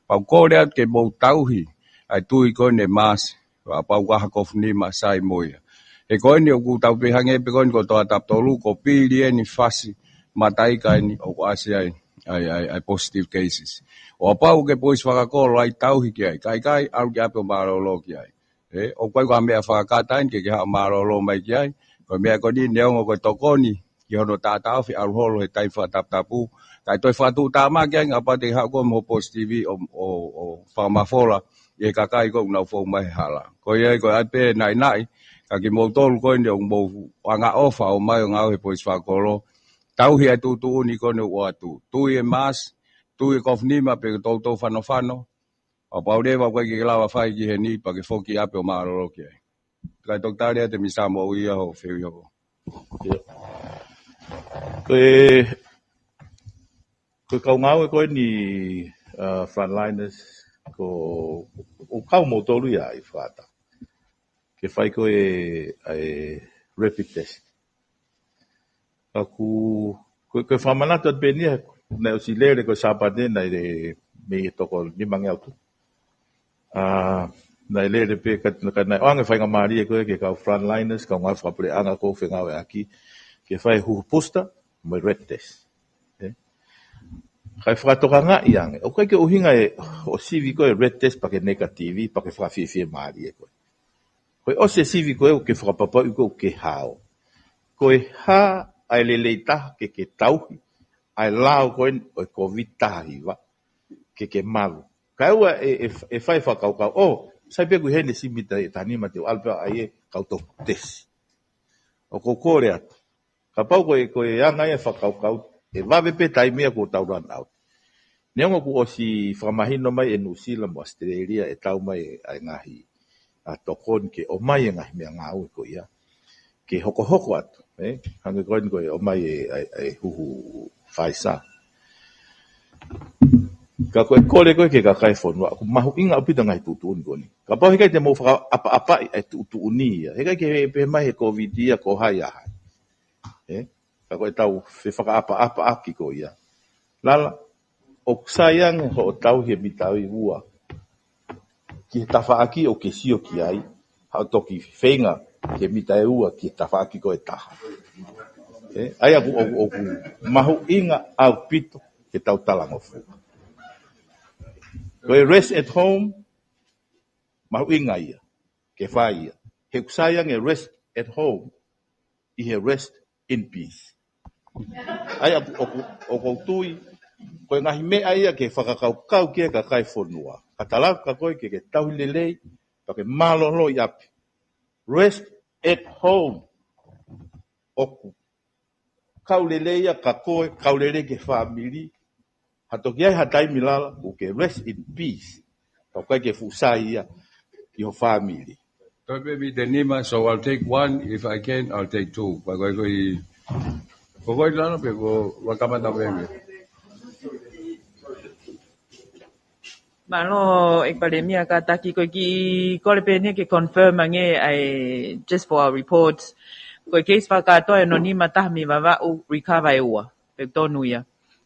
Pea ʻoku ou kole atu ke mou tauhi ʻa e tui ko eni e mask, ʻa pau ko ha kofu nima sai mo ia. He ko eni ʻoku tau pehē ange pē ko eni ko e toʻa tapu tolu ko e pili eni fasi mataika eni ʻoku ʻasi ai ʻa e, ʻa e, ʻa e positive cases. ʻO kapau ʻoku ke poisi fakakolo ai, tauhi ki ai. Ka ʻikai, ʻalu ki ʻapi ʻo mālōlō ki ai. ʻE, ʻoku ʻikai ko ha meʻa fakakata eni ke ke haʻu ʻo mālōlō mai ki ai. Ko e meʻa ko eni neongo ko e tokoni ki hono taʻataʻofi, ʻalu holo he taimi fakataputapu. Kae toe fakatuʻutāmaki ange kapau te ke haʻu koe mo e positive ʻo, ʻo, ʻo fakamafola ʻi he kakai ko ē ʻoku nau fou mai he hala. Ko ia ai ko e ʻai pē naʻinaʻi, ka kimoutolu ko eni ʻoku mou angaʻofa ʻo ʻomai ʻo ngāue he poisi fakakolo, tauhi ʻa e tuʻutuʻuni ko eni ʻoku ʻoatu. Tui e mask, tui e kofu nima pe ko e toutou fanofano, ʻo kapau leva ʻoku ʻikai ke ke lava fai ki heni pea ke foki ʻapi ʻo mālōlō ki ai. Kae toki tali atu ʻe Misa Moʻui ia hoʻo fehuʻi hoko. Ko e, ko e kau ngāue ko eni, uh, frontliners, ko, ʻoku kau moutolu ia ʻi he fata ke fai ko ē ʻa e rapid test. Ka ʻoku, ko, ko e fakamanatu atu pē eni ia, naʻe ʻosi lele ko e Sāpate, naʻe lele mei he toko nimangeau tupu. ʻA, naʻe lele pē ka, ka naʻe ʻoange faingamālie ko ē ki he kau frontliners, kau ngāue fakapuleʻanga ʻoku fengāueʻaki, ke fai huhu booster mo e red test. ʻE? Kae fakatokangaʻi ange, ʻoku ʻikai ke ʻuhinga ʻe hoʻo sivi ko ē red test pea ke negative, pea ke fakafiefiemālie ko ē. Ko e ʻosi e sivi ko ē ʻoku ke fakapapauʻi ko ē ʻoku ke hao. Ko e hā ʻa e lelei taha ke ke tauhi ʻa e lao ko ē ʻo e Covid taha hiva ke ke malu. Kae ʻoua ʻe, ʻe, ʻe fai fakakaukau, ʻo, sai pē ʻoku ʻi heni e simi taha nima te u ʻalu pē ʻo ʻai e kau toki tesi. ʻOku ou kole atu, kapau ko e, ko e anga ia e fakakaukau, ʻe vave pē taimi ia kuo tau run out. Neongo kuo ʻosi fakamahino mai ʻe Nuʻusila mo ʻAositelēlia ʻe tau mai ʻa e ngaahi, ʻa, tokoni ke ʻomai e ngaahi meʻangāue ko ia ke hokohoko atu, ʻe? Hangē ko eni ko e ʻomai e, ʻa e, ʻa e huhu Pfizer. Ka ko e kole ko ē ki he kakai e fonua, ʻoku mahuʻinga ʻaupito e ngaahi tuʻutuʻuni ko eni. Kapau heʻikai te mou fakaʻapaʻapaʻi ʻa e tuʻutuʻuni ia, heʻikai ke pehē mai he Covid ia ko hai ʻa hai. ʻE? Ka ko ʻetau fefakaʻapaʻapaʻaki ko ia. Lala, ʻoku sai ange hoʻo tauhi e mita ʻe ua ki he tafaʻaki ʻoku ke sio ki ai, haʻu toki feinga ki he mita ʻe ua ki he tafaʻaki ko ē ʻe taha. ʻE? ʻA ia ʻoku, ʻoku, ʻoku mahuʻinga ʻaupito ke tau talangofua. Ko e rest at home, mahuʻinga ia ke fai ia. He ʻoku sai ange rest at home ʻi he rest in peace. ʻA ia ʻoku, ʻoku, ʻoku ou tui ko e ngaahi meʻa ia ke fakakaukau ki ai e kakai e fonua. Ka talaka ko ē ke, ke tauhi lelei, pea ke mālōlō ʻi ʻapi. Rest at home. ʻOku kau lelei ia kia koe, kau lelei ki he fāmili. Haʻu toki ʻi ai ha taimi, Lala, ʻoku ke rest in peace. Ka ʻoku ʻikai ke fuʻu sai ia ki ho fāmili. Toe pē miniti ʻe nima, so I'll take one. If I can, I'll take two. Pea ko e, ko e, ko e, ko e, Lala, pe ko e kamata pē mei. Mālō ʻEiki Palēmia, kātaki ko e kiʻi kole pē eni ke confirm ange ʻa e, just for our reports. Ko e case fakakātoa ʻe ono nima, taha mei Vavaʻu, recover ʻe ua. Pe tonu ia.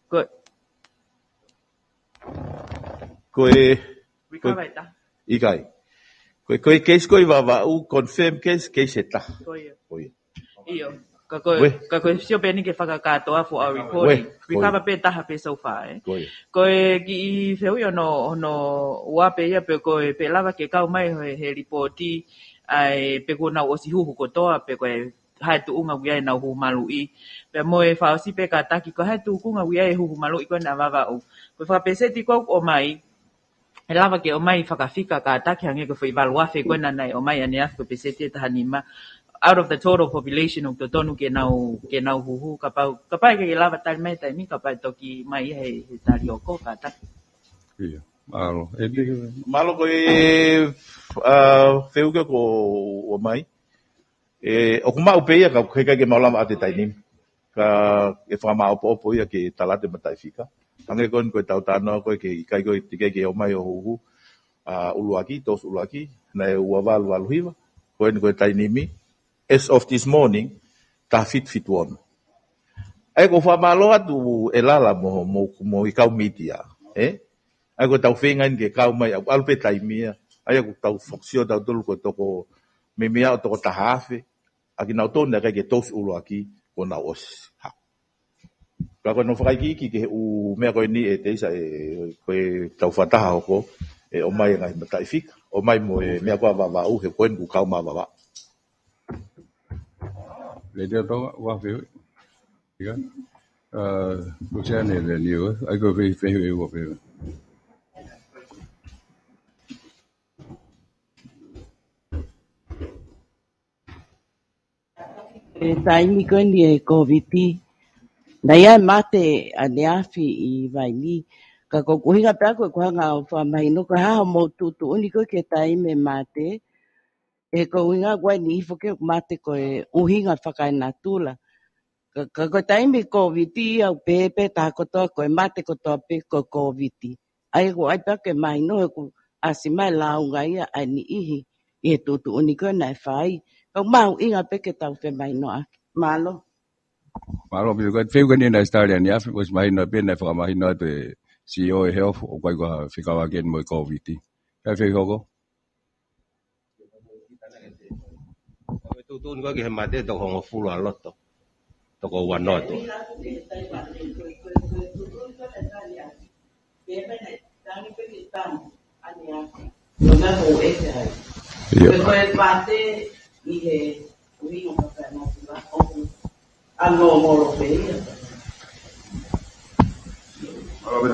Ko, ko e, recover ʻe taha. ʻIkai. Ko e, ko e case ko ē ʻi Vavaʻu, confirm case, case ʻe taha. Ko ia. Ko ia. ʻIo. Ka ko e, ka ko e sio pē eni ke fakakātoa for our reporting. Recover pē taha pē so far, ʻe? Ko e kiʻi fehuʻi hono, hono ua pē ia pe ko e, pe lava ke kau mai he, he lipooti ʻa e pe kuo nau ʻosi huhu kotoa pe ko e hā e tuʻunga ʻoku ʻi ai ʻenau huhu maluʻi. Pea mo e fakaʻosi pē kātaki, ko e hā e tuʻunga ʻoku ʻi ai e huhu maluʻi ko ena ʻa Vavaʻu. Ko e fakapēseti ʻoku ʻomai, ʻe lava ke ʻomai fakafika kātaki hangē ko e foʻi valu afe ko ena naʻe ʻomai ʻaneafi ko e pēseti ʻe taha nima. Out of the total population ʻoku totonu ke nau, ke nau huhu, kapau, kapau ʻe ke lava tali mai taimi, kapau ʻe toki mai he, he tali ʻoku kātaki. ʻIo, mālō. ʻE piki. Mālō ko e, ʻa, fehuʻi ko ē ʻoku ʻomai. ʻE, ʻoku maʻu pē ia ka ʻoku ʻikai ke maʻu lava ʻa e taimi ni. Ka ʻe fakamāʻopoʻopo ia ke tala atu e mataʻifika. Hangē ko eni ko e tau talanoa ko ē ke ʻikai ko e teʻeki ke ʻomai ʻo huhu, ʻa, ʻuluaki, toʻo ʻuluaki, naʻe ua valu valu hiva, ko eni ko e taimi ni, as of this morning, taha fitu fitu ono. ʻA ia ʻoku ou fakamālō atu ʻe Lala mo, mo, mo e kau mītia, ʻe? ʻA ia ko e tau feinga eni ke kau mai, ʻalu pē taimi ia. ʻA ia ʻoku tau fakasio tautolu ko e toko, meimei ʻo toko taha afe, ʻa kinautolu naʻe ʻikai ke tausi ʻuluaki, kuo nau ʻosi hao. Ka ko hono fakaikiiki ki he ʻū meʻa ko eni ʻe Teisa, ʻe, ko e tau fakataha hoko, ʻe ʻomai e ngaahi mataʻifika, ʻomai mo e meʻa ko ē ʻa Vavaʻu, he ko eni kuo kau mai ʻa Vavaʻu. Lady Tonga, ua fiu. Ia. Uh, Luciane le niu, ʻai ko e fei, fei, fei, ua fiu. He taimi ko eni ʻo e Kōviti, naʻe ʻi ai e mate ʻaneafi ʻi Vainī. Ka ko hoku ʻuhinga pē ʻaʻaku ʻeku hanga ʻo fakamahino ko e hā hoʻomou tuʻutuʻuni ko ē ki he taimi ʻo e mate. He ko e ʻuhinga ko eni foki ʻoku mate ko e ʻuhinga fakaenatula. Ka, ka ko e taimi Kōviti ia ʻoku pehē pē taha kotoa ko e mate kotoa pē ko e Kōviti. ʻA ia ʻoku ʻai pē ke mahino he ʻoku ʻasi mai e lāunga ia ʻa e niʻihi ʻi he tuʻutuʻuni ko ē naʻe fai. Ka ʻoku mahuʻinga pē ke tau femahinoʻaki. Mālō. Mālō, pio ko e feu ko eni naʻe ʻosi tali ʻaneafi, ʻosi mahino pē naʻe fakamahino atu ʻe he C E O ʻo e Health, ʻoku ʻikai ko ha fekauʻaki eni mo e Kōviti. Kae feu hoko. Ko e tuʻutuʻuni ko ē ki he mate toko hongofulu ʻa loto. Toko ua noa tuʻa. Ia.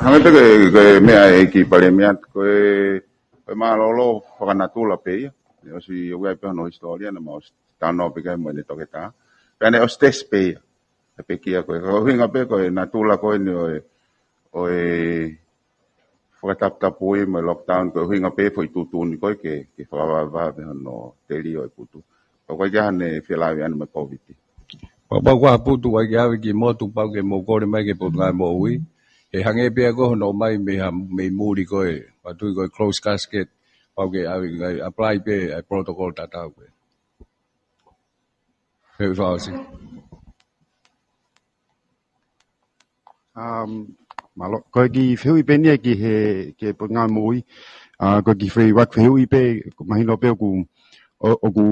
Hangē pē ko e, ko e meʻa ʻa e ʻEiki Palēmia, ko e, ko e mālōlō fakanatula pē ia. Naʻe ʻosi ʻi ai pē hono hisitōlia, naʻe ʻosi talanoa pē ki ai mo ʻene toketā. Pea naʻe ʻosi tesi pē ia. ʻE pekia ko e, ko e ʻuhinga pē ko e natula ko eni ʻo e, ʻo e fakataputapui mo e lockdown, ko e ʻuhinga pē foʻi tuʻutuʻuni ko ē ke, ke fakavavevave hono teli ʻo e putu. Ka ʻoku ʻikai ke ʻi ai haʻane felāveʻi ʻana mo e Kōviti. Pau, pau ko ha putu ʻoku ʻikai ke ʻave ki motu, pau ke mou kole mai ki he Potungāue Moʻui. He hangē pē ko hono ʻomai mei ha, mei muli ko ē, ʻa e tui ko e closed casket, pau ke ʻave, apply pē ʻa e protocol tatau pē. He ʻoku fakaʻosi. Um, mālō, ko e kiʻi fehuʻi pē eni ia ki he, ki he Potungāue Moʻui, uh, ko e kiʻi fehuʻi, ʻoku fehuʻi pē, ʻoku mahino pē ʻoku, ʻo, ʻoku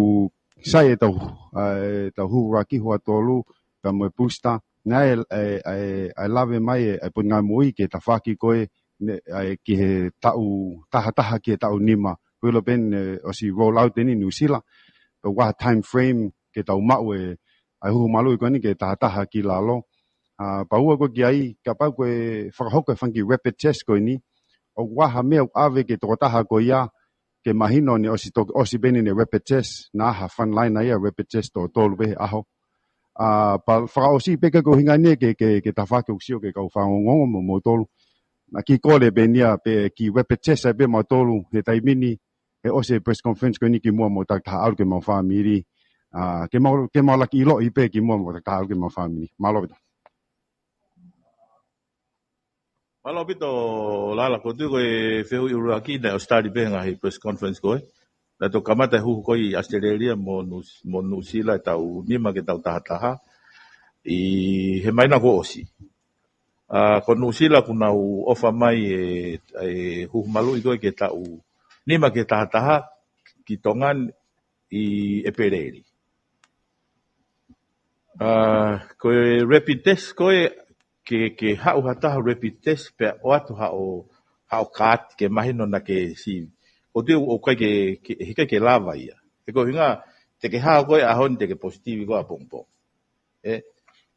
sai ʻetau, uh, ʻetau hū ʻuluaki, hū ua tolu, pea mo e booster, naʻe, ʻe, ʻe, ʻe lave mai ʻe, ʻe Potungāue Moʻui ki he tafaʻaki ko ē, ne, ʻe, ki he taʻu taha taha ki he taʻu nima, ko e ʻilo pē eni, ʻosi roll out eni New Zealand, pea ʻoku ʻi ai ha time frame ke tau maʻu e, ʻa e huhu maluʻi ko eni ki he taha taha ki lalo. ʻA, pea ua ko ē ki ai, kapau ko e fakahoko e fanga kiʻi rapid test ko eni, ʻoku ʻi ai ha meʻa ʻoku ʻave ki he tokotaha ko ia, ke mahino ne ʻosi toki, ʻosi pē eni ne rapid test, naʻa ha frontliner ia rapid test toko tolu pē he ʻaho. ʻA, pea fakaʻosi pē ko e ʻuhinga eni ke, ke, ke tafaʻaki ʻoku sio ki he kau fanongonongo mo moutolu. Naʻa ku kole pē eni ia pē kiʻi rapid test ai pē moutolu he taimi ni, he ʻosi e press conference ko eni kimuʻa mou takitaha ʻalu ki homou fāmili. ʻA, ke mau, ke mau laki ʻiloʻi pē kimuʻa mou takitaha ʻalu ki homou fāmili. Mālō ʻaupito. Mālō ʻaupito, Lala, ʻoku ou tui ko e fehuʻi ʻuluaki naʻe ʻosi tali pē he ngaahi press conference ko ē. Naʻe toki kamata e huhu ko ē ʻi ʻAositelēlia mo Nuʻu-, mo Nuʻusila he taʻu nima ki he taʻu taha taha. ʻI he māhina kuo ʻosi. ʻA, ko Nuʻusila kuo nau ʻofa mai e, e huhu maluʻi ko ē ki he taʻu nima ki he taha taha ki Tonga ni ʻi ʻEpeleli. ʻA, ko e rapid test ko ē ke, ke haʻu ha taha rapid test pea ʻoatu haʻo, haʻo kaati ke mahino naʻa ke sivi. ʻOku ou tui ʻoku ʻikai ke, ke, heʻikai ke lava ia. He ko e ʻuhinga te ke hao ko ē ʻaho ni te ke positivi ko ē ʻapongipongi. ʻE,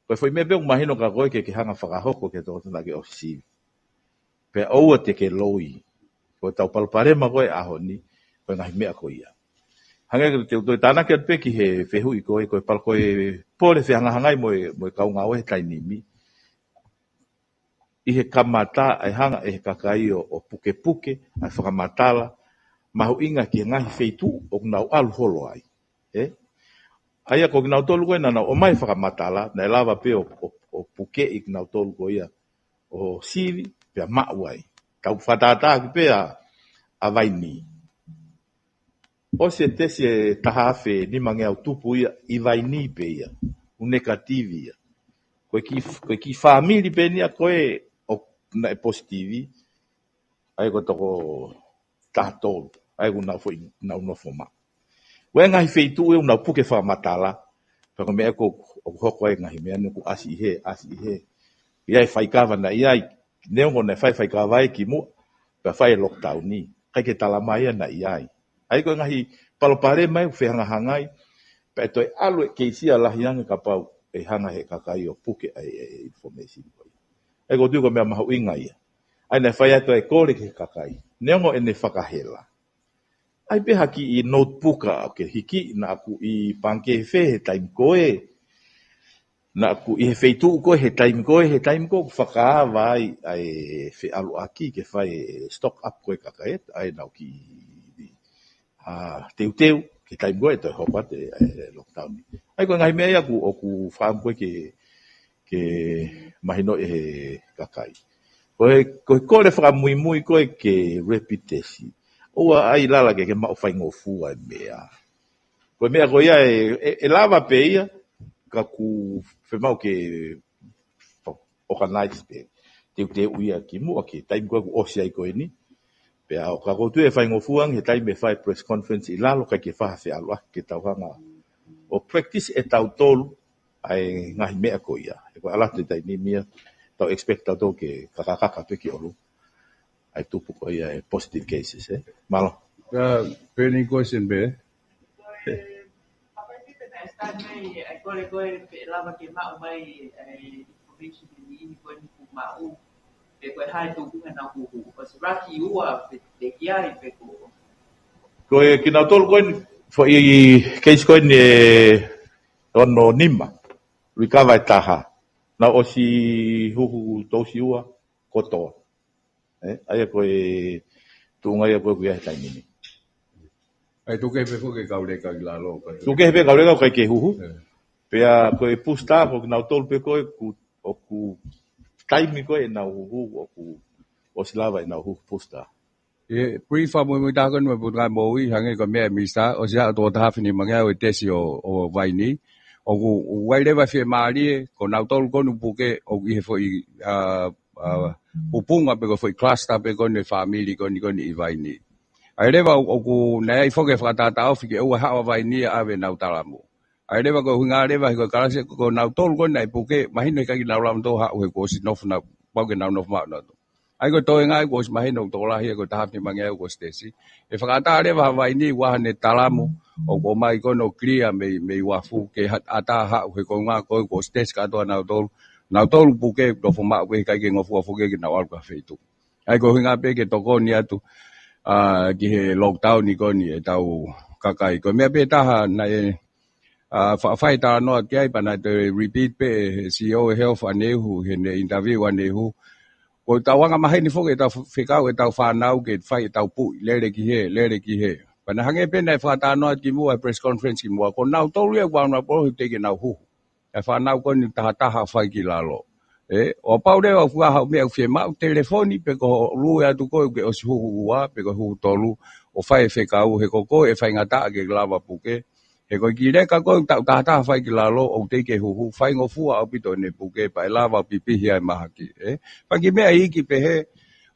ko e foʻi meʻa pē ʻoku mahino kia koe ke, ke hanga fakahoko ki he tokotaha naʻa ke ʻosi sivi. Pea ʻoua te ke loi. Ko ʻetau palopalema ko ē ʻaho ni, ko e ngaahi meʻa ko ia. Hangē ko ʻeku toe tānaki atu pē ki he fehuʻi ko ē, ko e pal-, ko e pole fehangahangai mo e, mo e kau ngāue he taimi ni. ʻI he kamata ʻa e hanga ʻe he kakai ʻo, ʻo pukepuke ʻa e fakamatala mahuʻinga ki he ngaahi feituʻu ʻoku nau ʻalu holo ai. ʻE? ʻA ia ko kinautolu ko ē naʻa nau ʻomai fakamatala, naʻe lava pē ʻo, ʻo, ʻo pukeʻi kinautolu ko ia ʻo sivi pea maʻu ai. Tau fakatātāʻaki pē ʻa, ʻa Vainī. ʻOsi e tesi ʻe taha afe nimangeau tupu ia ʻi Vainī pē ia, ʻoku nekativi ia. Ko e kiʻi, ko e kiʻi fāmili pē eni ia ko ē ʻoku, naʻe positivi, ʻa ia ko e toko taha tolu, ʻa ia ʻoku nau foʻi, nau nofo maʻu. Ko e ngaahi feituʻu ia ʻoku nau puke fakamatala, Pea ko e meʻa ko ē ʻoku hoko ai e ngaahi meʻa ni, ʻoku ʻasi ʻi hē, ʻasi ʻi hē. ʻI ai e faikava naʻe ʻi ai, neongo naʻe fai e faikava ia kimuʻa, pea fai e lockdown ni, ʻikai ke tala mai ia naʻe ʻi ai. ʻA ia ko e ngaahi palopalema ia ʻoku fehangahangai, pea ʻe toe ʻalu e keisi ia lahi ange kapau ʻe hanga ʻe he kakai ʻo puke ʻa e, e, e information ko ia. ʻA ia ʻoku ou tui ko e meʻa mahuʻinga ia. ʻA ia naʻe fai atu ʻa e kole ki he kakai, neongo ʻene fakahela, ʻai pē ha kiʻi notebook ʻo ke hiki naʻa ku ʻi pangikē fē he taimi ko ē, naʻa ku ʻi he feituʻu ko ē he taimi ko ē, he taimi ko ē ʻoku fakaava ai ʻa e feʻaluʻaki ke fai e stock up ko ē kakai, ʻa ia naʻa ku kiʻi, ʻa, teuteu ki he taimi ko ē ʻe toe hoko atu e, e lockdown ni. ʻA ia ko e ngaahi meʻa ia ʻoku, ʻoku fakaʻamu ko ē ke, ke mahinoʻi ʻe he kakai. Ko e, ko e kole fakamuimui ko ē ke rapid test, ʻoua ʻe ʻai lala ke, ke maʻu faingofua e meʻa. Ko e meʻa ko ia ʻe, ʻe, ʻe lava pē ia, ka ʻoku fiemaʻu ke organize pē. Teuteu ia kimuʻa ki he taimi ko ē ʻoku ʻosi ai ko eni. Pea ʻoku ou tui ʻe faingofua ange he taimi ʻe fai e press conference ʻi lalo, ʻikai ke fai ha feʻaluʻaki, ke tau hanga ʻo practice ʻe tautolu ʻa e ngaahi meʻa ko ia. He ko e ʻalu atu e taimi ni ia, tau expect tautolu ke kakakaka pē ki ʻolunga ʻa e tupu ko ia e positive cases, ē? Mālō. Uh, burning question pē. Ko e kinautolu ko eni, foʻi case ko eni ʻe ono nima, recover ʻe taha. Naʻa nau ʻosi huhu tousi ua kotoa. Ē, ʻa ia ko e tuʻunga ia ko ē ʻoku ʻi ai he taimi ni. ʻA ia tuku kehe pē foki e kau leka ki lalo, ka tuku kehe pē kau leka ʻoku ʻikai ke huhu. Ē. Pea ko e booster, ko kinautolu pē ko ē ʻoku, ʻoku taimi ko ē ʻenau huhu, ʻoku ʻosi lava ʻenau huhu booster. ʻE, brief fakamuimui taha ko eni mo e Potungāue Moʻui, hangē ko e meʻa ʻa e Minisitā, ʻosi ʻa e toko taha afe nima ngeau e tesi ʻo, ʻo vaini. ʻOku, ʻoku ʻi ai leva e fiemālie, ko nautolu ko eni ʻoku puke, ʻoku ʻi he foʻi, ʻa, ʻa, pupunga pe ko e foʻi cluster pē ko eni e fāmili ko eni ko eni ʻi Vaini. ʻA ia leva ʻoku, ʻoku ne ʻai foki e fakatātā ofi ke ʻoua ʻe haʻu ʻa Vaini ia ʻave ʻenau talamu. ʻA ia leva ko e ʻuhinga leva he ko e kalasi ko, ko nautolu ko eni naʻe puke, mahino he ʻikai ke nau lava nautolu ʻo haʻu he kuo ʻosi nofo nautolu, pau ke nau nofo maʻu nautolu. ʻA ia ko e toenga ia kuo ʻosi mahino ʻoku tokolahi ia ko e taha afe nima ngeau kuo ʻosi tesi. ʻE fakaʻatā leva ʻa Vaini ʻoua ʻe haʻane talamu ʻoku ʻomai ko eni ʻo clear mei, mei uafu ke ha-, ʻatā haʻu he konga ko ē kuo ʻosi tesi kātoa nautolu. Nautolu puke, nofo maʻu pē he ʻikai ke ngofua foki ke nau ʻalu ki ha feituʻu. ʻA ia ko e ʻuhinga pē ke tokoni atu, ʻa, ki he lockdown ni ko eni ʻetau kakai. Ko e meʻa pē taha naʻe, ʻa, fa-, fai talanoa ki ai pea naʻe toe repeat pē ʻe he CEO ʻo e Health ʻaneuhu, heʻene interview ʻaneuhu. Ko ʻetau anga maheni foki ʻetau f-, fekau ʻetau fānau ke fai ʻetau puʻi, lele ki hē, lele ki hē. Pea naʻe hangē pē naʻe fakatalanoa kimuʻa he press conference kimuʻa, ko nautolu ia ʻoku vulnerable he teʻeki ke nau huhu. ʻA e fānau ko eni tahataha ʻoku fai ki lalo. Ē, ʻo pau leva ʻoku ʻi ai haʻo meʻa ʻoku fiemaʻu, telefoni pē ko hoʻo lue atu ko ē ʻoku ke ʻosi huhu ua, pe ko e huhu tolu, ʻo fai e fekau, he ko koe ʻe faingataʻa ke lava puke. He ko e kiʻi leka ko ē ʻoku taʻu tahataha ʻoku fai ki lalo, ʻoku teʻeki ke huhu, faingofua ʻaupito ʻene puke, pea ʻe lava ʻo pipihi ai e mahaki, ē. Pea kiʻi meʻa iiki pehē,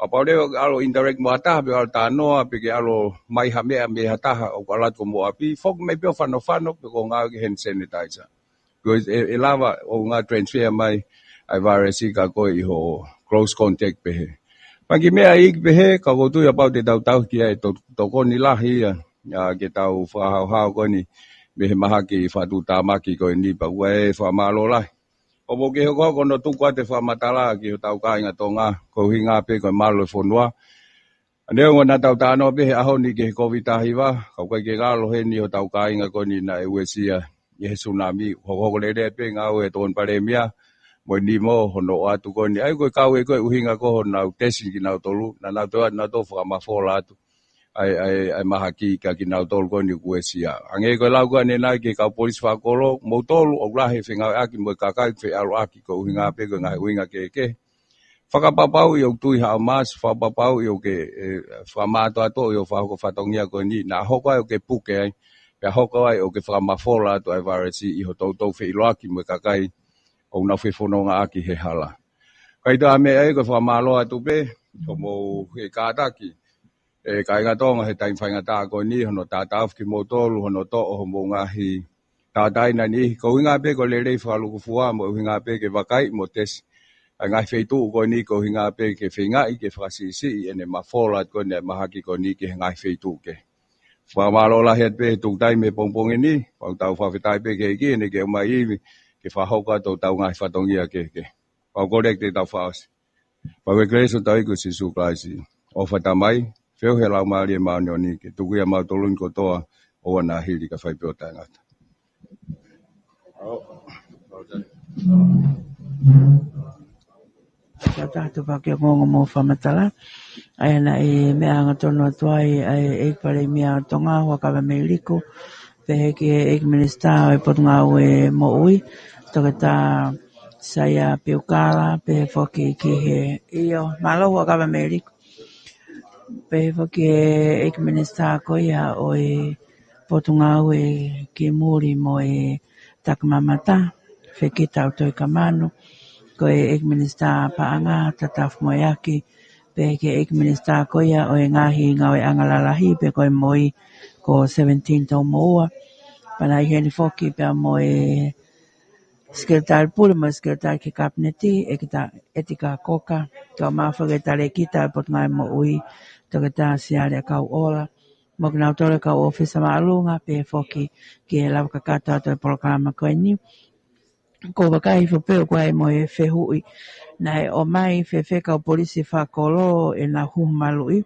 ʻo pau leva ke ʻalu ʻo interact mo ha taha, pe ʻalu ʻo talanoa, pe ke ʻalu ʻo ʻomai ha meʻa mei ha taha ʻoku ʻalu atu ki homou ʻapi, foki mai pē ʻo fanofano, pe ko e ngāue ki he hand sanitizer. Ko e, ʻe, ʻe lava ʻo ngā transfer mai ʻa e vailasi kia koe ʻi hoʻo close contact pehē. Pea kiʻi meʻa iiki pehē, ka ʻoku ou tui ʻa pau te tau tauhi ki ai e to-, tokoni lahi ia, ʻa, ke tau fakahaohaoa ko eni mei he mahaki fakatuʻutāmaki ko eni pea ʻoku ou fakamālō lahi. ʻOku mou kei hokohoko hono tuku atu e fakamatala ki hotau kāinga Tonga, ko e ʻuhinga pē ko e malu e fonua. Neongo naʻa tau talanoa pē he ʻaho ni ki he Covid taha hiva, ka ʻoku ʻikai ke ngalo heni hotau kāinga ko eni naʻe uesia ʻi he sunami, hokohoko lelei pē ngāue ʻa e Tokoni Palēmia, mo e nimo, hono ʻoatu ko eni. ʻA ia ko e kau ē ko e ʻuhinga ko honau tesi kinautolu, naʻa nau toe ʻoatu nautolu fakamafola atu ʻa e, ʻa e, ʻa e mahaki kia kinautolu ko eni ʻoku uesia. Hangē ko e lau ko ē ʻanenai ki he kau polisi fakakolo, moutolu ʻoku lahi e fengāueʻaki mo e kakai ʻoku feʻaluʻaki ko e ʻuhinga pē ko e ngaahi ʻuhinga kehekehe. Fakapapauʻi ʻoku tui haʻo mask, fakapapauʻi ʻoku ke, ʻe, fakamātoato ʻi hoʻo fakahoko fatongia ko eni, naʻa hoko ai ʻoku ke puke ai, pea hoko ai ʻoku ke fakamafola atu ʻa e vailasi ʻi hoʻo toutou feʻiloaki mo e kakai ʻoku nau fefonongaʻaki he hala. Kae ʻi ai ha meʻa ia ko e fakamālō atu pē, hoʻomou kātaki, ʻe kāinga Tonga he taimi faingataʻa ko eni, hono tātāofi kimoutolu, hono toʻo homou ngaahi Tātāina ni, ko e ʻuhinga pē ko e lelei fakalūkufua mo e ʻuhinga pē ke vakai mo tesi ʻa e ngaahi feituʻu ko eni, ko e ʻuhinga pē ke feingaʻi ke fakasiʻisiʻi ʻene mafola atu ko eni ʻa e mahaki ko eni ki he ngaahi feituʻu kehe. Fakamālō lahi atu pē he tuku taimi he pongipongi ni, pea ʻoku tau fakafetaʻi pē ki he ʻEiki heʻene kei ʻomai ivi ke fakahoko atu hotau ngaahi fatongia kehekehe. Pea ʻoku ou kole ke tau fakaʻosi. Pea ko e kelesi ʻa hotau ʻEiki ko Sīsū Kalaisi, ʻofa ʻa e Tamai, feohi ʻa e Laumālie Māʻoniʻoni, ke tuku ʻiate kimoutolu kotoa ʻo ʻoua naʻa hili kae fai pē ʻo taʻengata. Ka tatu pake ngongo mo fakamatala. ʻA ia naʻe meʻa hangatonu atu ai ʻa e ʻEiki Palēmia ʻo Tonga, Huʻakavameiliku, pehē ki he ʻEiki Minisitā ʻo e Potungāue Moʻui, Toketā Saia Piukala, pehē foki ki he, ʻio, mālō Huʻakavameiliku. Pehē foki ki he ʻEiki Minisitā ko ia ʻo e Potungāue ki Muli mo e Takimamata, Fekita ʻUtoikamanu, ko e ʻEiki Minisitā Paʻanga, Tatafu Moeaki, pehē ki he ʻEiki Minisitā ko ia ʻo e Ngaahi Ngāueʻanga Lalahi, pe ko e MOI, ko Seventeen Toumoua. Pea naʻe ʻi heni foki pea mo e Sekelitali Pule mo e Sekelitali ki he Kapineti, ʻEkita-, ʻEtika Koka, kae ʻumaʻā foki e Talēkita ʻo e Potungāue Moʻui, Toketā Siale ʻAkauʻola, mo kinautolu e kau ʻōfisa māʻolunga, pehē foki ki he lava kakato atu e polokalama ko eni. Ko e vakai hifo pē ʻoku ʻi ai mo e fehuʻi, naʻe ʻomai fēfē kau polisi fakakolo ʻenau huhu maluʻi.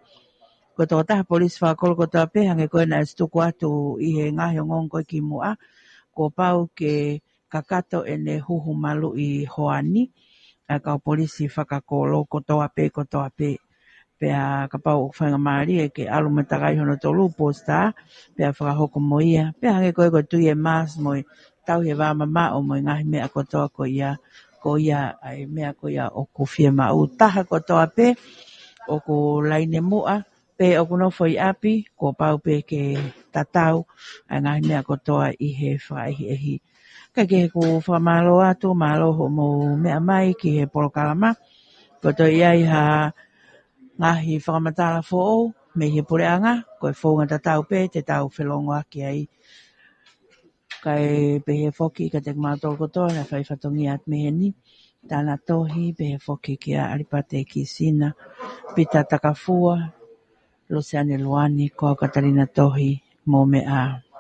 Ko e tokotaha polisi fakakolo kotoa pē, hangē ko ia naʻe tuku atu ʻi he ngaahi ongoongo ko ē kimuʻa, kuo pau ke kakato ʻene huhu maluʻi hoani ʻa e kau polisi fakakolo kotoa pē, kotoa pē. Pea kapau ʻoku faingamālie ke ʻalu mo e takai hono tolu positā, pea fakahoko mo ia. Pea hangē ko ē ko e tui e mask mo e tauhi e vā mamaʻo mo e ngaahi meʻa kotoa ko ia, ko ia ʻa e meʻa ko ia ʻoku fiemaʻu. Taha kotoa pē ʻoku laine muʻa, pe ʻoku nofo ʻi ʻapi, kuo pau pē ke tatau ʻa e ngaahi meʻa kotoa ʻi he fakaʻehiʻehi. Kae kehe, ʻoku ou fakamālō atu, mālō hoʻomou meʻa mai ki he polokalama. Ko e toe ʻi ai ha ngaahi fakamatala foʻou mei he puleʻanga, ko e founga tatau pē te tau felongoaki ai. Kae pehē foki kiate kimautolu kotoa naʻe fai fatongia atu mei heni. Tānatohi, pehē foki kia ʻAlipate Kisina, Pita Takafua, Losiane Luani, ko au Katalina Tohi, mou meʻa ā.